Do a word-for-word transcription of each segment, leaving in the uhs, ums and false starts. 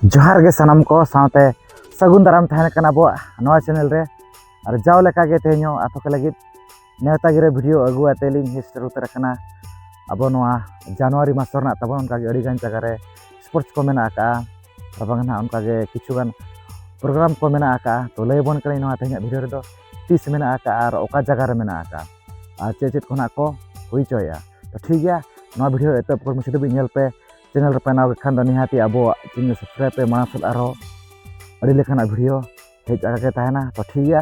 ᱡᱚᱦᱟᱨ ᱜᱮ ᱥᱟᱱᱟᱢ ᱠᱚ, ᱥᱟᱶᱛᱮ ᱥᱟᱹᱜᱩᱱ ᱫᱟᱨᱟᱢ ᱛᱟᱦᱮᱱ ᱠᱟᱱᱟ ᱟᱵᱚᱣᱟᱜ ᱱᱚᱣᱟ ᱪᱮᱱᱮᱞ ᱨᱮ᱾ ᱟᱨ ᱡᱟᱣ ᱞᱮᱠᱟ ᱜᱮ ᱛᱮᱦᱮᱧ ᱦᱚᱸ ᱟᱯᱮ ᱠᱚ ᱞᱟᱹᱜᱤᱫ ᱱᱮᱣᱛᱟ ᱜᱤᱨᱟᱹ ᱵᱷᱤᱰᱤᱭᱳ ᱟᱹᱜᱩ ᱟᱛᱮ ᱞᱤᱧ ᱦᱮᱡ ᱥᱮᱴᱮᱨ ᱩᱛᱟᱹᱨ ᱟᱠᱟᱱᱟ᱾ ᱟᱵᱚ ᱱᱚᱣᱟ ᱡᱟᱱᱩᱣᱟᱨᱤ ᱢᱟᱥ ᱨᱮᱱᱟᱜ ᱛᱟᱵᱚᱱ ᱚᱱᱠᱟᱜᱮ ᱟᱹᱰᱤᱜᱟᱱ ᱡᱟᱭᱜᱟ ᱨᱮ ᱥᱯᱳᱨᱴᱥ ᱠᱚ ᱢᱮᱱᱟᱜ ᱟᱠᱟᱜᱼᱟ, ᱟᱨ ᱵᱟᱝ ᱱᱟᱦᱟᱜ ᱚᱱᱠᱟᱜᱮ ᱠᱤᱪᱷᱩᱜᱟᱱ ᱯᱨᱳᱜᱨᱟᱢ ᱠᱚ ᱢᱮᱱᱟᱜ ᱟᱠᱟᱜᱼᱟ᱾ ᱛᱚ ᱞᱟᱹᱭ ᱟᱵᱚᱱ ᱠᱟᱹᱱᱟᱹᱧ ᱱᱚᱣᱟ ᱛᱮᱦᱮᱧᱟᱜ ᱵᱷᱤᱰᱤᱭᱳ ᱨᱮᱫᱚ ᱛᱤᱥ ᱢᱮᱱᱟᱜ ᱟᱠᱟᱜᱼᱟ ᱟᱨ ᱚᱠᱟ ᱡᱟᱭᱜᱟ ᱨᱮ ᱢᱮᱱᱟᱜ ᱟᱠᱟᱜᱼᱟ ᱟᱨ ᱪᱮᱫ ᱪᱮᱫ ᱠᱷᱚᱱᱟᱜ ᱠᱚ ᱦᱩᱭ ᱦᱚᱪᱚᱭᱮᱫᱼᱟ᱾ ᱛᱚ ᱴᱷᱤᱠ ᱜᱮᱭᱟ, ᱱᱚᱣᱟ ᱵᱷᱤᱰᱤᱭᱳ ᱮᱛᱚᱦᱚᱵ ᱠᱷᱚᱱ ᱢᱩᱪᱟᱹᱫ ᱫᱷᱟᱹᱵᱤᱡ ᱧᱮᱞ ᱯᱮ᱾ ᱪᱮᱱᱮᱞ ᱨᱮᱯᱮ ᱱᱟᱣᱟ ᱜᱮ ᱠᱷᱟᱱ ᱫᱚ ᱱᱤᱦᱟᱹᱛᱤ ᱟᱵᱚᱣᱟᱜ ᱪᱮᱱᱮᱞ ᱥᱟᱵᱥᱠᱨᱟᱭᱤᱵ ᱯᱮ, ᱢᱟᱲᱟᱝ ᱥᱮᱫ ᱟᱨᱦᱚᱸ ᱟᱹᱰᱤ ᱞᱮᱠᱟᱱᱟᱜ ᱵᱷᱤᱰᱤᱭᱳ ᱦᱮᱡ ᱟᱠᱟ ᱜᱮ ᱛᱟᱦᱮᱱᱟ᱾ ᱛᱚ ᱴᱷᱤᱠ ᱜᱮᱭᱟ,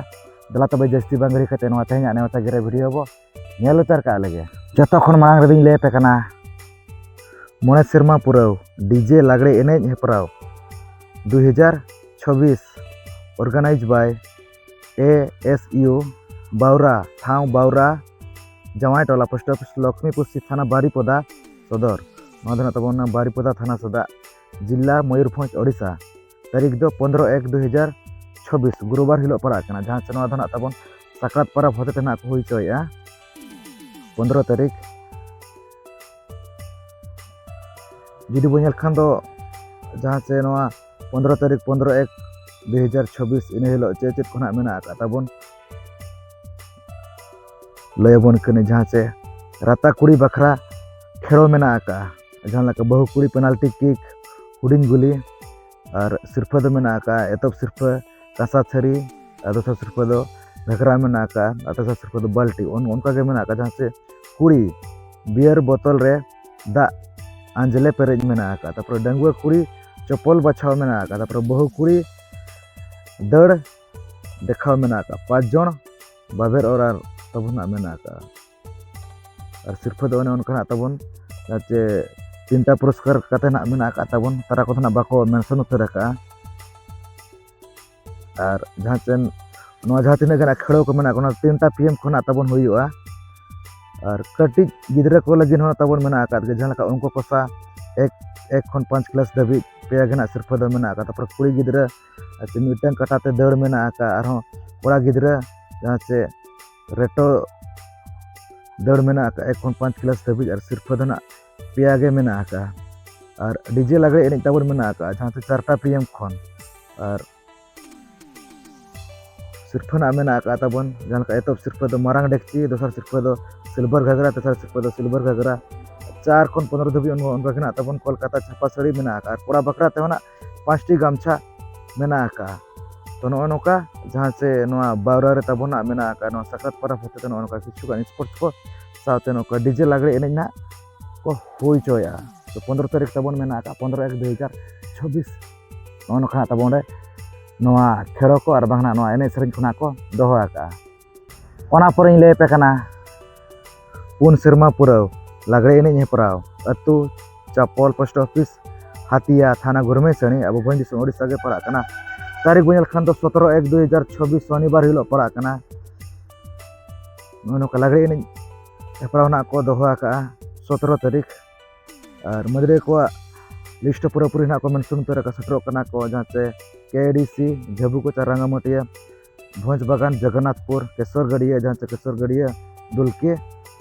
ᱫᱮᱞᱟ ᱛᱚᱵᱮ ᱡᱟᱹᱥᱛᱤ ᱵᱟᱝ ᱜᱷᱟᱹᱲᱤ ᱠᱟᱛᱮ ᱱᱚᱣᱟ ᱛᱮᱦᱮᱧᱟᱜ ᱱᱮᱣᱛᱟ ᱜᱤᱨᱟᱹ ᱵᱷᱤᱰᱤᱭᱳ ᱵᱚ ᱧᱮᱞ ᱩᱛᱟᱹᱨ ᱠᱟᱜ ᱞᱮᱜᱮ᱾ ᱡᱚᱛᱚ ᱠᱷᱚᱱ ᱢᱟᱲᱟᱝ ᱨᱮᱫᱚᱧ ᱞᱟᱹᱭ ᱟᱯᱮ ᱠᱟᱱᱟ, ᱢᱚᱬᱮ ᱥᱮᱨᱢᱟ ᱯᱩᱨᱟᱹᱣ ᱰᱤᱡᱮ ᱞᱟᱜᱽᱲᱮ ᱮᱱᱮᱡ ᱦᱮᱯᱨᱟᱣ ᱫᱩᱭ ᱦᱟᱡᱟᱨ ᱪᱷᱚᱵᱵᱤᱥ, organized by A S U Baura, ᱴᱷᱟᱶ ᱵᱟᱣᱨᱟ, ᱡᱟᱶᱟᱭ ᱴᱚᱞᱟ, ᱯᱳᱥᱴ ᱚᱯᱷᱤᱥ ᱞᱚᱠᱷᱢᱤ ᱠᱩᱥᱤ, ᱛᱷᱟᱱᱟ ᱵᱟᱨᱤᱯᱚᱫᱟ ᱥᱚᱫᱚᱨ᱾ ᱱᱚᱣᱟ ᱫᱚ ᱱᱟᱜ ᱛᱟᱵᱚᱱ ᱵᱟᱨᱤᱯᱚᱫᱟ ᱛᱷᱟᱱᱟ ᱥᱚᱫᱟ, ᱡᱤᱞᱟ ᱢᱚᱭᱩᱨᱵᱷᱚᱸᱡᱽ, ᱳᱰᱤᱥᱟ᱾ ᱛᱟᱹᱨᱤᱠᱷ ᱫᱚ ᱯᱚᱱᱫᱽᱨᱚ ᱮᱠ ᱫᱩ ᱦᱟᱡᱟᱨ ᱪᱷᱚᱵᱵᱤᱥ, ᱜᱩᱨᱩᱵᱟᱨ ᱦᱤᱞᱳᱜ ᱯᱟᱲᱟᱜ ᱠᱟᱱᱟ, ᱡᱟᱦᱟᱸ ᱥᱮ ᱱᱚᱣᱟ ᱫᱚ ᱱᱟᱜ ᱛᱟᱵᱚᱱ ᱥᱟᱠᱨᱟᱛ ᱯᱚᱨᱚᱵᱽ ᱦᱚᱛᱮᱛᱮ ᱱᱟᱜ ᱠᱚ ᱦᱩᱭ ᱦᱚᱪᱚᱭᱮᱫᱼᱟ ᱯᱚᱱᱫᱽᱨᱚ ᱛᱟᱹᱨᱤᱠᱷ᱾ ᱡᱩᱫᱤ ᱵᱚᱱ ᱧᱮᱞ ᱠᱷᱟᱱ ᱫᱚ ᱡᱟᱦᱟᱸ ᱥᱮ ᱱᱚᱣᱟ ᱯᱚᱱᱫᱽᱨᱚ ᱛᱟᱹᱨᱤᱠᱷ, ᱯᱚᱱᱫᱽᱨᱚ ᱮᱠ ᱫᱩᱭ ᱦᱟᱡᱟᱨ ᱪᱷᱚᱵᱵᱤᱥ, ᱤᱱᱟᱹ ᱦᱤᱞᱳᱜ ᱪᱮᱫ ᱪᱮᱫ ᱠᱚ ᱱᱟᱜ ᱢᱮᱱᱟᱜ ᱟᱠᱟᱫ ᱛᱟᱵᱚᱱ ᱞᱟᱹᱭ ᱟᱵᱚᱱ ᱠᱟᱹᱱᱟᱹᱧ᱾ ᱡᱟᱦᱟᱸ ᱪᱮ ᱨᱟᱛᱟ ᱠᱩᱲᱤ ᱵᱟᱠᱷᱨᱟ ᱠᱷᱮᱲᱚ ᱢᱮᱱᱟᱜ ᱟᱠᱟᱫᱼᱟ, ᱡᱟᱦᱟᱸ ᱞᱮᱠᱟ ᱵᱟᱹᱦᱩ ᱠᱩᱲᱤ ᱯᱮᱱᱟᱞᱴᱤ ᱠᱤᱠ, ᱦᱩᱰᱤᱧ ᱜᱩᱞᱤ, ᱟᱨ ᱥᱤᱨᱯᱷᱟᱹ ᱫᱚ ᱢᱮᱱᱟᱜ ᱟᱠᱟᱫᱼᱟ ᱮᱛᱚᱦᱚᱵ ᱥᱤᱨᱯᱷᱟᱹ ᱠᱟᱸᱥᱟ ᱛᱷᱟᱹᱨᱤ, ᱟᱨ ᱫᱚᱥᱟᱨ ᱥᱤᱨᱯᱷᱟᱹ ᱫᱚ ᱜᱷᱟᱜᱽᱨᱟ ᱢᱮᱱᱟᱜ ᱟᱠᱟᱫᱼᱟ, ᱟᱨ ᱛᱮᱥᱟᱨ ᱥᱤᱨᱯᱷᱟᱹ ᱫᱚ ᱵᱟᱹᱞᱴᱤ᱾ ᱚᱱ- ᱚᱱᱠᱟ ᱜᱮ ᱢᱮᱱᱟᱜ ᱟᱠᱟᱫᱼᱟ᱾ ᱡᱟᱦᱟᱸ ᱪᱮ ᱠᱩᱲᱤ ᱵᱤᱭᱟᱨ ᱵᱳᱛᱚᱞ ᱨᱮ ᱫᱟᱜ ᱟᱸᱡᱽᱞᱮ ᱯᱮᱨᱮᱡ ᱢᱮᱱᱟᱜ ᱟᱠᱟᱫᱼᱟ᱾ ᱛᱟᱨᱯᱚᱨᱮ ᱰᱟᱺᱜᱩᱣᱟᱹ ᱠᱩᱲᱤ ᱪᱚᱯᱚᱞ ᱵᱟᱪᱷᱟᱣ ᱢᱮᱱᱟᱜ ᱟᱠᱟᱫᱼᱟ᱾ ᱛᱟᱨᱯᱚᱨᱮ ᱵᱟᱹᱦᱩ ᱠᱩᱲᱤ ᱫᱟᱹᱲ ᱫᱮᱠᱷᱟᱣ ᱢᱮᱱᱟᱜ ᱟᱠᱟᱫᱼᱟ᱾ ᱯᱟᱸᱪ ᱡᱚᱱ ᱵᱟᱵᱮᱨ ᱚᱨ ᱟᱨ ᱛᱟᱵᱚᱱ ᱱᱟᱜ ᱢᱮᱱᱟᱜ ᱟᱠᱟᱫᱼᱟ᱾ ᱟᱨ ᱥᱤᱨᱯᱷᱟᱹ ᱫᱚ ᱚᱱᱮ ᱚᱱᱠᱟ ᱱᱟᱜ ᱛᱟᱵᱚᱱ, ᱡᱟᱦᱟᱸ ᱪᱮ ᱛᱤᱱᱴᱟ ᱯᱩᱨᱚᱥᱠᱟᱨ ᱠᱟᱛᱮ ᱱᱟᱜ ᱢᱮᱱᱟᱜ ᱟᱠᱟᱫ ᱛᱟᱵᱚᱱ, ᱛᱟᱨᱟ ᱠᱚᱫᱚ ᱱᱟᱜ ᱵᱟᱠᱚ ᱢᱮᱱᱥᱚᱱ ᱩᱛᱟᱹᱨ ᱟᱠᱟᱫᱼᱟ᱾ ᱟᱨ ᱡᱟᱦᱟᱸ ᱪᱮ ᱱᱚᱣᱟ ᱡᱟᱦᱟᱸ ᱛᱤᱱᱟᱹᱜ ᱜᱟᱱ ᱠᱷᱮᱲᱚ ᱠᱚ ᱢᱮᱱᱟᱜ ᱠᱚ, ᱚᱱᱟ ᱛᱤᱱᱴᱟ ᱯᱤ ᱮᱢ ᱠᱷᱚᱱᱟᱜ ᱛᱟᱵᱚᱱ ᱦᱩᱭᱩᱜᱼᱟ᱾ ᱟᱨ ᱠᱟᱹᱴᱤᱡ ᱜᱤᱫᱽᱨᱟᱹ ᱠᱚ ᱞᱟᱹᱜᱤᱫ ᱦᱚᱸ ᱛᱟᱵᱚᱱ ᱢᱮᱱᱟᱜ ᱟᱠᱟᱫ ᱜᱮ, ᱡᱟᱦᱟᱸ ᱞᱮᱠᱟ ᱚᱝᱠᱚ ᱠᱚᱥᱟ ᱮᱠ, ᱮᱠ ᱠᱷᱚᱱ ᱯᱟᱸᱪ ᱠᱞᱟᱥ ᱫᱷᱟᱹᱵᱤᱡ ᱯᱮᱭᱟ ᱜᱮ ᱱᱟᱜ ᱥᱤᱨᱯᱷᱟᱹ ᱫᱚ ᱢᱮᱱᱟᱜ ᱟᱠᱟᱫ᱾ ᱛᱟᱨᱯᱚᱨᱮ ᱠᱩᱲᱤ ᱜᱤᱫᱽᱨᱟᱹ ᱟᱨ ᱪᱮ ᱢᱤᱫᱴᱟᱝ ᱠᱟᱴᱟ ᱛᱮ ᱫᱟᱹᱲ ᱢᱮᱱᱟᱜ ᱟᱠᱟᱫ, ᱟᱨᱦᱚᱸ ᱠᱚᱲᱟ ᱜᱤᱫᱽᱨᱟᱹ ᱡᱟᱦᱟᱸ ᱪᱮ ᱨᱮᱴᱚ ᱫᱟᱹᱲ ᱢᱮᱱᱟᱜ ᱟᱠᱟᱫ ᱮᱠ ᱠᱷᱚᱱ ᱯᱟᱸᱪ ᱠᱞᱟᱥ ᱫᱷᱟᱹᱵᱤᱡ, ᱟᱨ ᱥᱤᱨᱯᱷᱟᱹ ᱫᱚ ᱱᱟᱜ ᱯᱮᱭᱟ ᱜᱮ ᱢᱮᱱᱟᱜ ᱟᱠᱟᱫᱼᱟ᱾ ᱟᱨ ᱰᱤᱡᱮ ᱞᱟᱜᱽᱲᱮ ᱮᱱᱮᱡ ᱛᱟᱵᱚᱱ ᱢᱮᱱᱟᱜ ᱟᱠᱟᱫᱼᱟ, ᱡᱟᱦᱟᱸ ᱛᱮ ᱪᱟᱨᱴᱟ ᱯᱤ ᱮᱢ ᱠᱷᱚᱱ᱾ ᱟᱨ ᱥᱤᱨᱯᱷᱟᱹ ᱱᱟᱜ ᱢᱮᱱᱟᱜ ᱟᱠᱟᱫ ᱛᱟᱵᱚᱱ, ᱡᱟᱦᱟᱸ ᱞᱮᱠᱟ ᱮᱛᱚᱦᱚᱵ ᱥᱤᱨᱯᱷᱟᱹ ᱫᱚ ᱢᱟᱨᱟᱝ ᱰᱮᱠᱪᱤ, ᱫᱚᱥᱟᱨ ᱥᱤᱨᱯᱷᱟᱹ ᱫᱚ ᱥᱤᱞᱵᱷᱟᱨ ᱜᱷᱟᱜᱽᱨᱟ, ᱛᱮᱥᱟᱨ ᱥᱤᱨᱯᱷᱟᱹ ᱫᱚ ᱥᱤᱞᱵᱷᱟᱨ ᱜᱷᱟᱜᱽᱨᱟ, ᱪᱟᱨ ᱠᱷᱚᱱ ᱯᱚᱱᱨᱚ ᱫᱷᱟᱹᱵᱤᱡ ᱚᱱᱠᱟ ᱜᱮ ᱱᱟᱜ ᱛᱟᱵᱚᱱ ᱠᱳᱞᱠᱟᱛᱟ ᱪᱷᱟᱯᱟ ᱥᱟᱹᱲᱤ ᱢᱮᱱᱟᱜ ᱟᱠᱟᱫᱼᱟ᱾ ᱟᱨ ᱠᱚᱲᱟ ᱵᱟᱠᱷᱨᱟ ᱛᱮᱦᱚᱸ ᱱᱟᱜ ᱯᱟᱸᱪᱴᱤ ᱜᱟᱢᱪᱷᱟ ᱢᱮᱱᱟᱜ ᱟᱠᱟᱫᱼᱟ᱾ ᱛᱚ, ᱱᱚᱜᱼᱚ ᱱᱚᱝᱠᱟ ᱡᱟᱦᱟᱸ ᱪᱮ ᱱᱚᱣᱟ ᱵᱟᱣᱨᱟ ᱨᱮ ᱛᱟᱵᱚᱱ ᱱᱟᱜ ᱢᱮᱱᱟᱜ ᱟᱠᱟᱫ ᱱᱚᱣᱟ ᱥᱟᱠᱨᱟᱛ ᱯᱚᱨᱚᱵᱽ ᱦᱚᱛᱮ ᱛᱮ ᱱᱚᱜᱼᱚ ᱱᱚᱝᱠᱟ ᱠᱤᱪᱷᱩᱜᱟᱱ ᱥᱯᱳᱨᱴᱥ ᱠᱚ ᱥᱟᱶᱛᱮ ᱱᱚᱝᱠᱟ ᱰᱤᱡᱮ ᱞᱟᱜᱽᱲᱮ ᱮᱱᱮᱡ ᱱᱟᱜ ᱠᱚ ᱦᱩᱭ ᱦᱚᱪᱚᱭᱮᱫᱼᱟ᱾ ᱛᱚ, ᱯᱚᱱᱨᱚ ᱛᱟᱹᱨᱤᱠᱷ ᱛᱟᱵᱚᱱ ᱢᱮᱱᱟᱜ ᱟᱠᱟᱫ, ᱯᱚᱱᱨᱚ ᱮᱠ ᱫᱩ ᱦᱟᱡᱟᱨ ᱪᱷᱚᱵᱵᱤᱥ᱾ ᱱᱚᱜᱼᱚ ᱱᱚᱝᱠᱟ ᱱᱟᱜ ᱛᱟᱵᱚᱱ ᱚᱸᱰᱮ ᱱᱚᱣᱟ ᱠᱷᱮᱞᱳ ᱠᱚ ᱟᱨ ᱵᱟᱝ ᱱᱟᱜ ᱱᱚᱣᱟ ᱮᱱᱮᱡ ᱥᱮᱨᱮᱧ ᱠᱷᱚᱱᱟᱜ ᱠᱚ ᱫᱚᱦᱚ ᱟᱠᱟᱫᱼᱟ᱾ ᱚᱱᱟ ᱯᱚᱨᱮᱧ ᱞᱟᱹᱭ ᱟᱯᱮ ᱠᱟᱱᱟ ᱯᱩᱱ ᱥᱮᱨᱢᱟ ᱯᱩᱨᱟᱹᱣ ᱞᱟᱜᱽᱲᱮ ᱮᱱᱮᱡ ᱦᱮᱯᱨᱟᱣ, ᱟᱹᱛᱩ ᱪᱟᱯᱚᱞ, ᱯᱳᱥᱴ ᱚᱯᱷᱤᱥ, ᱦᱟᱛᱤᱭᱟ, ᱛᱷᱟᱱᱟ ᱜᱩᱨᱢᱮᱥᱟᱹᱲᱤ, ᱟᱵᱚ ᱵᱷᱚᱸᱡᱽ ᱫᱤᱥᱚᱢ ᱳᱰᱤᱥᱟ ᱜᱮ ᱯᱟᱲᱟᱜ ᱠᱟᱱᱟ᱾ ᱛᱟᱹᱨᱤᱠᱷ ᱵᱚᱱ ᱧᱮᱞ ᱠᱷᱟᱱ ᱫᱚ ᱥᱚᱛᱨᱚ ᱮᱠ ᱫᱩ ᱦᱟᱡᱟᱨ ᱪᱷᱚᱵᱵᱤᱥ ᱥᱚᱱᱤᱵᱟᱨ ᱦᱤᱞᱳᱜ ᱯᱟᱲᱟᱜ ᱠᱟᱱᱟ᱾ ᱱᱚᱜᱼᱚ ᱱᱚᱝᱠᱟ ᱞᱟᱜᱽᱲᱮ ᱮᱱᱮᱡ ᱦᱮᱯᱨᱟᱣ ᱱᱟᱜ ᱠᱚ ᱫᱚᱦᱚ ᱟᱠᱟᱫᱼᱟ ᱥᱚᱛᱨᱚ ᱛᱟᱹᱨᱤᱠᱷ᱾ ᱟᱨ ᱢᱟᱹᱫᱟᱹᱲᱤᱭᱟᱹ ᱠᱚᱣᱟᱜ ᱞᱤᱥᱴ ᱯᱩᱨᱟᱹᱯᱩᱨᱤ ᱱᱟᱜ ᱠᱚ ᱢᱮᱱᱥᱚᱱ ᱩᱛᱟᱹᱨ ᱟᱠᱟᱫ, ᱥᱮᱴᱮᱨᱚᱜ ᱠᱟᱱᱟ ᱠᱚ, ᱡᱟᱦᱟᱸ ᱪᱮ ᱠᱮ ᱰᱤ ᱥᱤ, ᱡᱷᱟᱹᱵᱩᱠᱚᱪᱟ, ᱨᱟᱝᱜᱟᱢᱟᱹᱴᱤᱭᱟᱹ, ᱵᱷᱚᱸᱡᱽ ᱵᱟᱜᱟᱱ, ᱡᱚᱜᱚᱱᱱᱟᱛᱷᱯᱩᱨ, ᱠᱮᱥᱚᱨ ᱜᱟᱹᱰᱭᱟᱹ, ᱡᱟᱦᱟᱸ ᱪᱮ ᱠᱮᱥᱚᱨ ᱜᱟᱹᱰᱭᱟᱹ, ᱫᱩᱞᱠᱤ᱾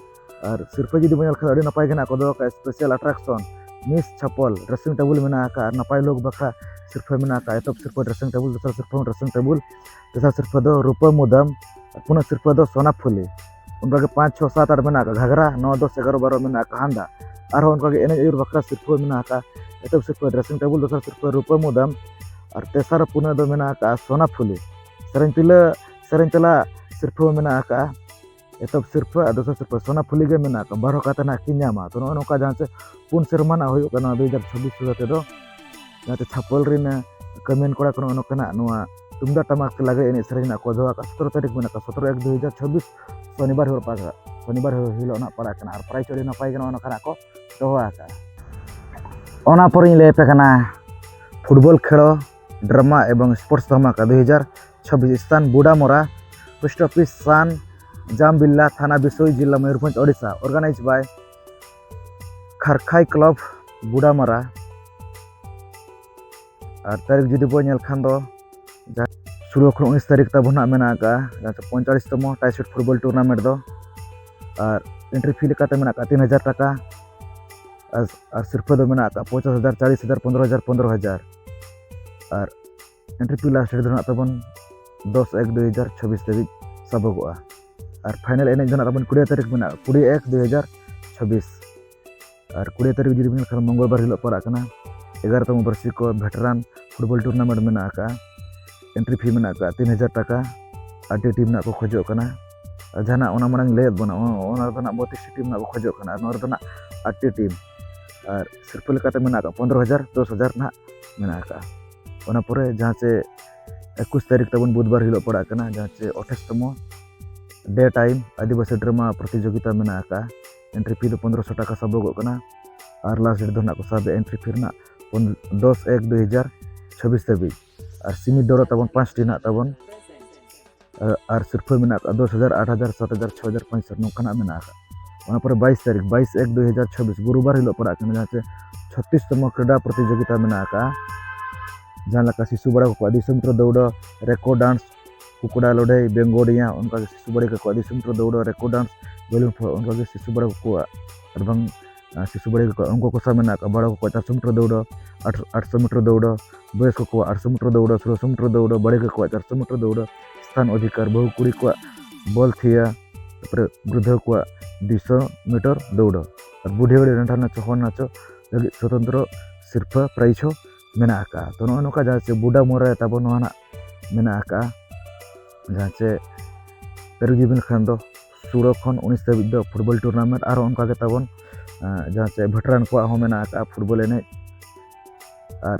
ᱟᱨ ᱥᱤᱨᱯᱟᱹ ᱡᱩᱫᱤ ᱵᱚᱱ ᱧᱮᱞ ᱠᱷᱟᱱ, ᱟᱹᱰᱤ ᱱᱟᱯᱟᱭ ᱜᱮ ᱱᱟᱜ ᱠᱚ ᱫᱚᱦᱚ ᱟᱠᱟᱫᱼᱟ, ᱥᱯᱮᱥᱟᱞ ᱟᱴᱨᱟᱠᱥᱚᱱ, ᱢᱤᱥ ᱪᱷᱟᱯᱚᱞ, ᱰᱨᱮᱥᱤᱝ ᱴᱮᱵᱩᱞ ᱢᱮᱱᱟᱜ ᱟᱠᱟᱫᱼᱟ, ᱟᱨ ᱱᱟᱯᱟᱭ ᱞᱩᱠ ᱵᱟᱠᱷᱨᱟ ᱥᱤᱨᱯᱟᱹ ᱢᱮᱱᱟᱜ ᱟᱠᱟᱫᱼᱟ, ᱮᱛᱚᱦᱚᱵ ᱥᱤᱨᱯᱟᱹ ᱰᱨᱮᱥᱤᱝ ᱴᱮᱵᱩᱞ, ᱫᱚᱥᱟᱨ ᱥᱤᱨᱯᱟᱹ ᱦᱚᱸ ᱰᱨᱮᱥᱤᱝ ᱴᱮᱵᱩᱞ, ᱛᱮᱥᱟᱨ ᱥᱤᱨᱯᱟᱹ ᱫᱚ ᱨᱩᱯᱟᱹ ᱢᱩᱫᱟᱹᱢ, ᱟᱨ ᱯᱩᱱᱟᱜ ᱥᱤᱨᱯᱟᱹ ᱫᱚ ᱥᱚᱱᱟ ᱯᱷᱩᱞᱤ᱾ ᱚᱱᱠᱟᱜᱮ ᱯᱟᱸᱪ, ᱪᱷᱚ, ᱥᱟᱛ, ᱟᱴ ᱢᱮᱱᱟᱜ ᱟᱠᱟᱫ ᱜᱷᱟᱜᱽᱨᱟ, ᱱᱚ, ᱫᱚᱥ, ᱮᱜᱟᱨᱚ, ᱵᱟᱨᱚ ᱢᱮᱱᱟᱜ ᱟᱠᱟᱫ ᱦᱟᱱᱫᱟ᱾ ᱟᱨᱦᱚᱸ ᱚᱱᱠᱟᱜᱮ ᱮᱱᱮᱡ ᱟᱹᱭᱩᱨ ᱵᱟᱠᱷᱨᱟ ᱥᱤᱨᱯᱟᱹ ᱢᱮᱱᱟᱜ ᱟᱠᱟᱫ, ᱮᱛᱚᱦᱚᱵ ᱥᱤᱨᱯᱟᱹ ᱰᱨᱮᱥᱤᱝ ᱴᱮᱵᱩᱞ, ᱫᱚᱥᱟᱨ ᱥᱤᱨᱯᱟᱹ ᱨᱩᱯᱟᱹ ᱢᱩᱫᱟᱹᱢ, ᱟᱨ ᱛᱮᱥᱟᱨ ᱯᱩᱱᱟᱹ ᱫᱚ ᱢᱮᱱᱟᱜ ᱟᱠᱟᱫ ᱥᱚᱱᱟ ᱯᱷᱩᱞᱤ᱾ ᱥᱮᱨᱮᱧ ᱛᱤᱞᱟᱹ, ᱥᱮᱨᱮᱧ ᱛᱮᱞᱟ ᱥᱤᱨᱯᱟᱹ ᱢᱮᱱᱟᱜ ᱟᱠᱟᱫ, ᱮᱛᱚᱦᱚᱵ ᱥᱤᱨᱯᱟᱹ ᱟᱨ ᱫᱚᱥᱟᱨ ᱥᱤᱨᱯᱟᱹ ᱥᱚᱱᱟ ᱯᱷᱩᱞᱤ ᱜᱮ ᱢᱮᱱᱟᱜ ᱟᱠᱟᱫ, ᱵᱟᱨᱚ ᱠᱟᱛᱮ ᱱᱟᱜ ᱠᱤᱱ ᱧᱟᱢᱟ᱾ ᱛᱚ, ᱱᱚᱜᱼᱚ ᱱᱚᱝᱠᱟ ᱡᱟᱦᱟᱸ ᱪᱮ ᱯᱩᱱ ᱥᱮᱨᱢᱟ ᱱᱟᱜ ᱦᱩᱭᱩᱜ ᱠᱟᱱᱟ ᱫᱩ ᱦᱟᱡᱟᱨ ᱪᱷᱟᱵᱵᱤᱥ ᱥᱩᱨ ᱛᱮᱫᱚ, ᱡᱟᱦᱟᱸ ᱪᱮ ᱪᱷᱟᱯᱚᱞ ᱨᱮᱱ ᱠᱟᱹᱢᱤᱭᱟᱱ ᱠᱚᱲᱟ ᱠᱚ ᱱᱚᱜᱼᱚ ᱱᱚᱝᱠᱟᱱᱟᱜ ᱱᱚᱣᱟ ᱛᱩᱢᱫᱟᱜ ᱴᱟᱢᱟᱠ ᱞᱟᱜᱽᱲᱮ ᱮᱱᱮᱡ ᱥᱮᱨᱮᱧ ᱨᱮᱱᱟᱜ ᱠᱚ ᱫᱚᱦᱚ ᱟᱠᱟᱫ᱾ ᱥᱚᱛᱨᱚ ᱛᱟᱹᱨᱤᱠᱷ ᱢᱮᱱᱟᱜ ᱟᱠᱟᱫ, ᱥᱚᱛᱨᱚ ᱮᱠ ᱫᱩ ᱦᱟᱡᱟᱨ ᱪᱷᱟᱵᱵᱤᱥ, ᱥᱚᱱᱤᱵᱟᱨ ᱦᱤᱞᱳᱜ ᱯᱟᱲᱟᱜ ᱠᱟᱱᱟ, ᱥᱚᱱᱤᱵᱟᱨ ᱦᱤᱞᱳᱜ ᱱᱟᱜ ᱯᱟᱲᱟᱜ ᱠᱟᱱᱟ᱾ ᱟᱨ ᱯᱨᱟᱭᱤᱡᱽ ᱟᱹᱰᱤ ᱱᱟᱯᱟᱭ ᱜᱮ ᱱᱚᱜᱼᱚ ᱱᱚᱝᱠᱟᱱᱟᱜ ᱠᱚ ᱫᱚᱦᱚ ᱟᱠᱟᱫᱼᱟ᱾ ᱚᱱᱟ ᱯᱚᱨᱮᱧ ᱞᱟᱹᱭ ᱟᱯᱮ ᱠᱟᱱᱟ ᱯᱷᱩᱴᱵᱚᱞ ᱠᱷᱮᱞᱳ, ᱰᱨᱟᱢᱟ ᱮᱵᱚᱝ ᱥᱯᱳᱨᱴᱥ ᱫᱷᱟᱢᱟᱠᱟ ᱫᱩ ᱦᱟᱡᱟᱨ ᱪᱷᱟᱵᱵᱤᱥ, ᱥᱛᱷᱟᱱ ᱵᱩᱰᱟᱢᱳᱨᱟ, ᱯᱳᱥᱴ ᱚᱯᱷᱤᱥ ᱥᱟᱱ, ᱡᱟᱢᱵᱤᱞᱞᱟ ᱛᱷᱟᱱᱟ ᱵᱤᱥᱳᱭ, ᱡᱤᱞᱟ ᱢᱚᱭᱩᱨᱵᱷᱚᱸᱡᱽ, ᱳᱰᱤᱥᱟ᱾ ᱚᱨᱜᱟᱱᱟᱭᱤᱡᱽ ᱵᱟᱭ ᱠᱷᱟᱨᱠᱷᱟᱭ ᱠᱞᱟᱵᱽ ᱵᱩᱰᱟᱢᱳᱨᱟ᱾ ᱟᱨ ᱛᱟᱹᱨᱤᱠᱷ ᱡᱩᱫᱤ ᱵᱚᱱ ᱧᱮᱞ ᱠᱷᱟᱱ ᱫᱚ, ᱡᱟᱦᱟᱸ ᱥᱳᱞᱳ ᱠᱷᱚᱱ ᱩᱱᱤᱥ ᱛᱟᱹᱨᱤᱠᱷ ᱛᱟᱵᱚᱱ ᱦᱟᱸᱜ ᱢᱮᱱᱟᱜ ᱟᱠᱟᱫᱼᱟ, ᱡᱟᱦᱟᱸ ᱫᱚ ᱯᱚᱸᱭᱛᱟᱞᱤᱥ ᱛᱚᱢᱚ ᱴᱟᱭᱥᱩᱴ ᱯᱷᱩᱴᱵᱚᱞ ᱴᱩᱨᱱᱟᱢᱮᱱᱴ ᱫᱚ᱾ ᱟᱨ ᱮᱱᱴᱨᱤ ᱯᱷᱤ ᱞᱮᱠᱟᱛᱮ ᱢᱮᱱᱟᱜ ᱟᱠᱟᱫ ᱛᱤᱱ ᱦᱟᱡᱟᱨ ᱴᱟᱠᱟ᱾ ᱟᱨ ᱟᱨ ᱥᱤᱨᱯᱟᱹ ᱫᱚ ᱢᱮᱱᱟᱜ ᱟᱠᱟᱫ ᱯᱚᱧᱪᱟᱥ ᱦᱟᱡᱟᱨ, ᱪᱟᱞᱤᱥ ᱦᱟᱡᱟᱨ, ᱯᱚᱱᱨᱚ ᱦᱟᱡᱟᱨ, ᱯᱚᱱᱨᱚ ᱦᱟᱡᱟᱨ᱾ ᱟᱨ ᱮᱱᱴᱨᱤ ᱯᱷᱤ ᱞᱟᱥᱴ ᱨᱮᱫᱚ ᱱᱟᱜ ᱛᱟᱵᱚᱱ ᱫᱚᱥ ᱮᱠ ᱫᱩᱭ ᱦᱟᱡᱟᱨ ᱪᱷᱟᱵᱵᱤᱥ ᱫᱷᱟᱹᱵᱤᱡ ᱥᱟᱵᱚᱜᱚᱜᱼᱟ᱾ ᱟᱨ ᱯᱷᱟᱭᱱᱟᱞ ᱮᱱᱮᱡ ᱫᱚ ᱱᱟᱜ ᱛᱟᱵᱚᱱ ᱠᱩᱲᱤ ᱛᱟᱹᱨᱤᱠᱷ ᱢᱮᱱᱟᱜᱼᱟ, ᱠᱩᱲᱤ ᱮᱠ ᱫᱩᱭ ᱦᱟᱡᱟᱨ ᱪᱷᱟᱵᱵᱤᱥ᱾ ᱟᱨ ᱠᱩᱲᱤ ᱛᱟᱹᱨᱤᱠᱷ ᱡᱩᱫᱤ ᱵᱤᱱ ᱧᱮᱞ ᱠᱷᱟᱱ ᱢᱚᱝᱜᱚᱞᱵᱟᱨ ᱦᱤᱞᱳᱜ ᱯᱟᱲᱟᱜ ᱠᱟᱱᱟ᱾ ᱮᱜᱟᱨᱚ ᱛᱚᱢᱚ ᱵᱟᱹᱨᱥᱤᱠᱚ ᱵᱷᱮᱴᱮᱨᱟᱱ ᱯᱷᱩᱴᱵᱚᱞ ᱴᱩᱨᱱᱟᱢᱮᱱᱴ ᱢᱮᱱᱟᱜ ᱟᱠᱟᱫᱼᱟ᱾ ᱮᱱᱴᱨᱤ ᱯᱷᱤ ᱢᱮᱱᱟᱜ ᱟᱠᱟᱫᱼᱟ ᱛᱤᱱ ᱦᱟᱡᱟᱨ ᱴᱟᱠᱟ᱾ ᱟᱴ ᱴᱤ ᱴᱤᱢ ᱱᱟᱜ ᱠᱚ ᱠᱷᱚᱡᱚᱜ ᱠᱟᱱᱟ᱾ ᱟᱨ ᱡᱟᱦᱟᱱᱟᱜ ᱚᱱᱟ ᱢᱟᱲᱟᱝ ᱞᱟᱹᱭᱟᱫ ᱵᱚᱱᱟ, ᱚᱱᱟ ᱚᱱᱟ ᱨᱮᱫᱚ ᱱᱟᱜ ᱵᱚᱛᱤᱥ ᱴᱤ ᱴᱤᱢ ᱱᱟᱜ ᱠᱚ ᱠᱷᱚᱡᱚᱜ ᱠᱟᱱᱟ᱾ ᱟᱨ ᱱᱚᱣᱟ ᱨᱮᱫᱚ ᱱᱟᱜ ᱟᱴ ᱴᱤ ᱴᱤᱢ᱾ ᱟᱨ ᱥᱤᱨᱯᱟᱹ ᱞᱮᱠᱟᱛᱮ ᱢᱮᱱᱟᱜ ᱟᱠᱟᱫ ᱯᱚᱱᱨᱚ ᱦᱟᱡᱟᱨ, ᱫᱚᱥ ᱦᱟᱡᱟᱨ ᱱᱟᱜ ᱢᱮᱱᱟᱜ ᱟᱠᱟᱫᱼᱟ᱾ ᱚᱱᱟ ᱯᱚᱨᱮ ᱡᱟᱦᱟᱸ ᱪᱮ ᱮᱠᱩᱥ ᱛᱟᱹᱨᱤᱠᱷ ᱛᱟᱵᱚᱱ ᱵᱩᱫᱷᱵᱟᱨ ᱦᱤᱞᱳᱜ ᱯᱟᱲᱟᱜ ᱠᱟᱱᱟ, ᱡᱟᱦᱟᱸ ᱪᱮ ᱟᱴᱷᱟᱥ ᱛᱚᱢᱚ ᱰᱮ ᱴᱟᱭᱤᱢ ᱟᱹᱫᱤᱵᱟᱹᱥᱤ ᱰᱨᱟᱢᱟ ᱯᱨᱚᱛᱤᱡᱳᱜᱤᱛᱟ ᱢᱮᱱᱟᱜ ᱟᱠᱟᱫᱼᱟ᱾ ᱮᱱᱴᱨᱤ ᱯᱷᱤ ᱫᱚ ᱯᱚᱱᱨᱚᱥᱚ ᱴᱟᱠᱟ ᱥᱟᱵᱚᱜᱚᱜ ᱠᱟᱱᱟ᱾ ᱟᱨ ᱞᱟᱥᱴ ᱰᱮᱴ ᱫᱚ ᱱᱟᱜ ᱠᱚ ᱥᱟᱵᱮᱜᱼᱟ ᱮᱱᱴᱨᱤ ᱯᱷᱤ ᱨᱮᱱᱟᱜ ᱯᱚᱱ- ᱫᱚᱥ ᱮᱠ ᱫᱩᱭ ᱦᱟᱡᱟᱨ ᱪᱷᱟᱵᱵᱤᱥ ᱫᱷᱟᱹᱵᱤᱡ᱾ ᱟᱨ ᱥᱤᱢᱤᱛ ᱫᱚᱨᱚ ᱛᱟᱵᱚᱱ ᱯᱟᱸᱪᱴᱤ ᱱᱟᱜ ᱛᱟᱵᱚᱱ᱾ ᱟᱨ ᱟᱨ ᱥᱤᱨᱯᱟᱹ ᱢᱮᱱᱟᱜ ᱟᱠᱟᱫ ᱫᱚᱥ ᱦᱟᱡᱟᱨ, ᱟᱴ ᱦᱟᱡᱟᱨ, ᱥᱟᱛ ᱦᱟᱡᱟᱨ, ᱪᱷᱚ ᱦᱟᱡᱟᱨ, ᱯᱟᱸᱪ ᱦᱟᱡᱟᱨ ᱱᱚᱝᱠᱟᱱᱟᱜ ᱢᱮᱱᱟᱜ ᱟᱠᱟᱫ᱾ ᱚᱱᱟ ᱯᱚᱨᱮ ᱵᱟᱭᱤᱥ ᱛᱟᱹᱨᱤᱠᱷ, ᱵᱟᱭᱤᱥ ᱮᱠ ᱫᱩᱭ ᱦᱟᱡᱟᱨ ᱪᱷᱟᱵᱵᱤᱥ, ᱜᱩᱨᱩᱵᱟᱨ ᱦᱤᱞᱳᱜ ᱯᱟᱲᱟᱜ ᱠᱟᱱᱟ, ᱡᱟᱦᱟᱸ ᱪᱮ ᱪᱷᱚᱛᱨᱤᱥ ᱛᱚᱢᱚ ᱠᱨᱤᱰᱟ ᱯᱨᱚᱛᱤᱡᱳᱜᱤᱛᱟ ᱢᱮᱱᱟᱜ ᱟᱠᱟᱫᱼᱟ᱾ ᱡᱟᱦᱟᱸ ᱞᱮᱠᱟ ᱥᱤᱥᱩ ᱵᱟᱲᱟ ᱠᱚᱣᱟᱜ ᱫᱩᱥᱚ ᱢᱤᱴᱟᱨ ᱫᱟᱹᱣᱲᱟᱹ, ᱨᱮᱠᱳ ᱰᱟᱱᱥ, ᱠᱩᱠᱩᱰᱟ ᱞᱟᱹᱲᱦᱟᱹᱭ, ᱵᱮᱝᱜᱚᱰᱤᱭᱟ, ᱚᱱᱠᱟᱜᱮ ᱥᱤᱥᱩ ᱵᱟᱲᱟ ᱠᱚᱣᱟᱜ ᱫᱩᱥᱚ ᱢᱤᱴᱟᱨ ᱫᱟᱹᱣᱲᱟᱹ, ᱨᱮᱠᱳ ᱰᱟᱱᱥ, ᱵᱮᱞᱩᱱ ᱯᱷᱚᱞ, ᱚᱱᱠᱟᱜᱮ ᱥᱤᱥᱩ ᱵᱟᱲᱟ ᱠᱚᱣᱟᱜ ᱟᱨ ᱵᱟᱝ ᱟᱨ ᱥᱤᱥᱩ ᱵᱟᱲᱮ ᱠᱚᱠᱚ, ᱩᱱᱠᱩ ᱠᱚ ᱥᱟᱵ ᱢᱮᱱᱟᱜ ᱠᱚᱣᱟ ᱵᱟᱲᱮ ᱠᱚᱠᱚ ᱪᱟᱨᱥᱚ ᱢᱤᱴᱟᱨ ᱫᱟᱹᱣᱲᱟᱹ, ᱟᱴ- ᱟᱴᱥᱚ ᱢᱤᱴᱟᱨ ᱫᱟᱹᱣᱲᱟᱹ, ᱵᱚᱭᱮᱥ ᱠᱚᱠᱚ ᱟᱴᱥᱚ ᱢᱤᱴᱟᱨ ᱫᱟᱹᱣᱲᱟᱹ, ᱥᱳᱞᱳᱥᱚ ᱢᱤᱴᱟᱨ ᱫᱟᱹᱣᱲᱟᱹ, ᱵᱟᱲᱮ ᱠᱚᱠᱚ ᱪᱟᱨᱥᱚ ᱢᱤᱴᱟᱨ ᱫᱟᱹᱣᱲᱟᱹ, ᱥᱛᱷᱟᱱ ᱚᱫᱷᱤᱠᱟᱨ, ᱵᱟᱹᱦᱩ ᱠᱩᱲᱤ ᱠᱚᱣᱟᱜ ᱵᱚᱞ ᱛᱷᱤᱭᱟ, ᱛᱟᱨᱯᱚᱨᱮ ᱵᱨᱩᱫᱷᱟᱹ ᱠᱚᱣᱟᱜ ᱫᱩᱭᱥᱚ ᱢᱤᱴᱟᱨ ᱫᱟᱹᱣᱲᱟᱹ᱾ ᱟᱨ ᱵᱩᱰᱷᱤ ᱦᱚᱲ ᱨᱮᱱ ᱴᱷᱟᱱ ᱱᱟᱪᱚ ᱦᱚᱲ ᱱᱟᱪᱚ ᱞᱟᱹᱜᱤᱫ ᱥᱚᱛᱚᱱᱛᱨᱚ ᱥᱤᱨᱯᱟᱹ ᱯᱨᱟᱭᱤᱡᱽ ᱦᱚᱸ ᱢᱮᱱᱟᱜ ᱟᱠᱟᱫᱼᱟ᱾ ᱛᱚ, ᱱᱚᱜᱼᱚ ᱱᱚᱝᱠᱟ ᱡᱟᱦᱟᱸ ᱪᱮ ᱵᱩᱰᱟ ᱢᱳᱨᱟ ᱨᱮ ᱛᱟᱵᱚ ᱱᱚᱣᱟ ᱱᱟᱜ ᱢᱮᱱᱟᱜ ᱟᱠᱟᱫᱼᱟ, ᱡᱟᱦᱟᱸ ᱪᱮ ᱛᱟᱹᱨᱤᱠᱷ ᱡᱩᱫᱤ ᱵᱤᱱ ᱠᱷᱟᱱ ᱫᱚ ᱥᱳᱞᱳ ᱠᱷᱚᱱ ᱩᱱᱤᱥ ᱫᱷᱟᱹᱵᱤᱡ ᱫᱚ ᱯᱷᱩᱴᱵᱚᱞ ᱴᱩᱨᱱᱟᱢᱮᱱᱴ᱾ ᱟᱨᱦᱚᱸ ᱚᱱᱠᱟ ᱜᱮ ᱛᱟᱵᱚᱱ, ᱟᱸ, ᱡᱟᱦᱟᱸ ᱪᱮ ᱵᱷᱮᱴᱮᱨᱟᱱ ᱠᱚᱣᱟᱜ ᱦᱚᱸ ᱢᱮᱱᱟᱜ ᱟᱠᱟᱫᱼᱟ ᱯᱷᱩᱴᱵᱚᱞ ᱮᱱᱮᱡ᱾ ᱟᱨ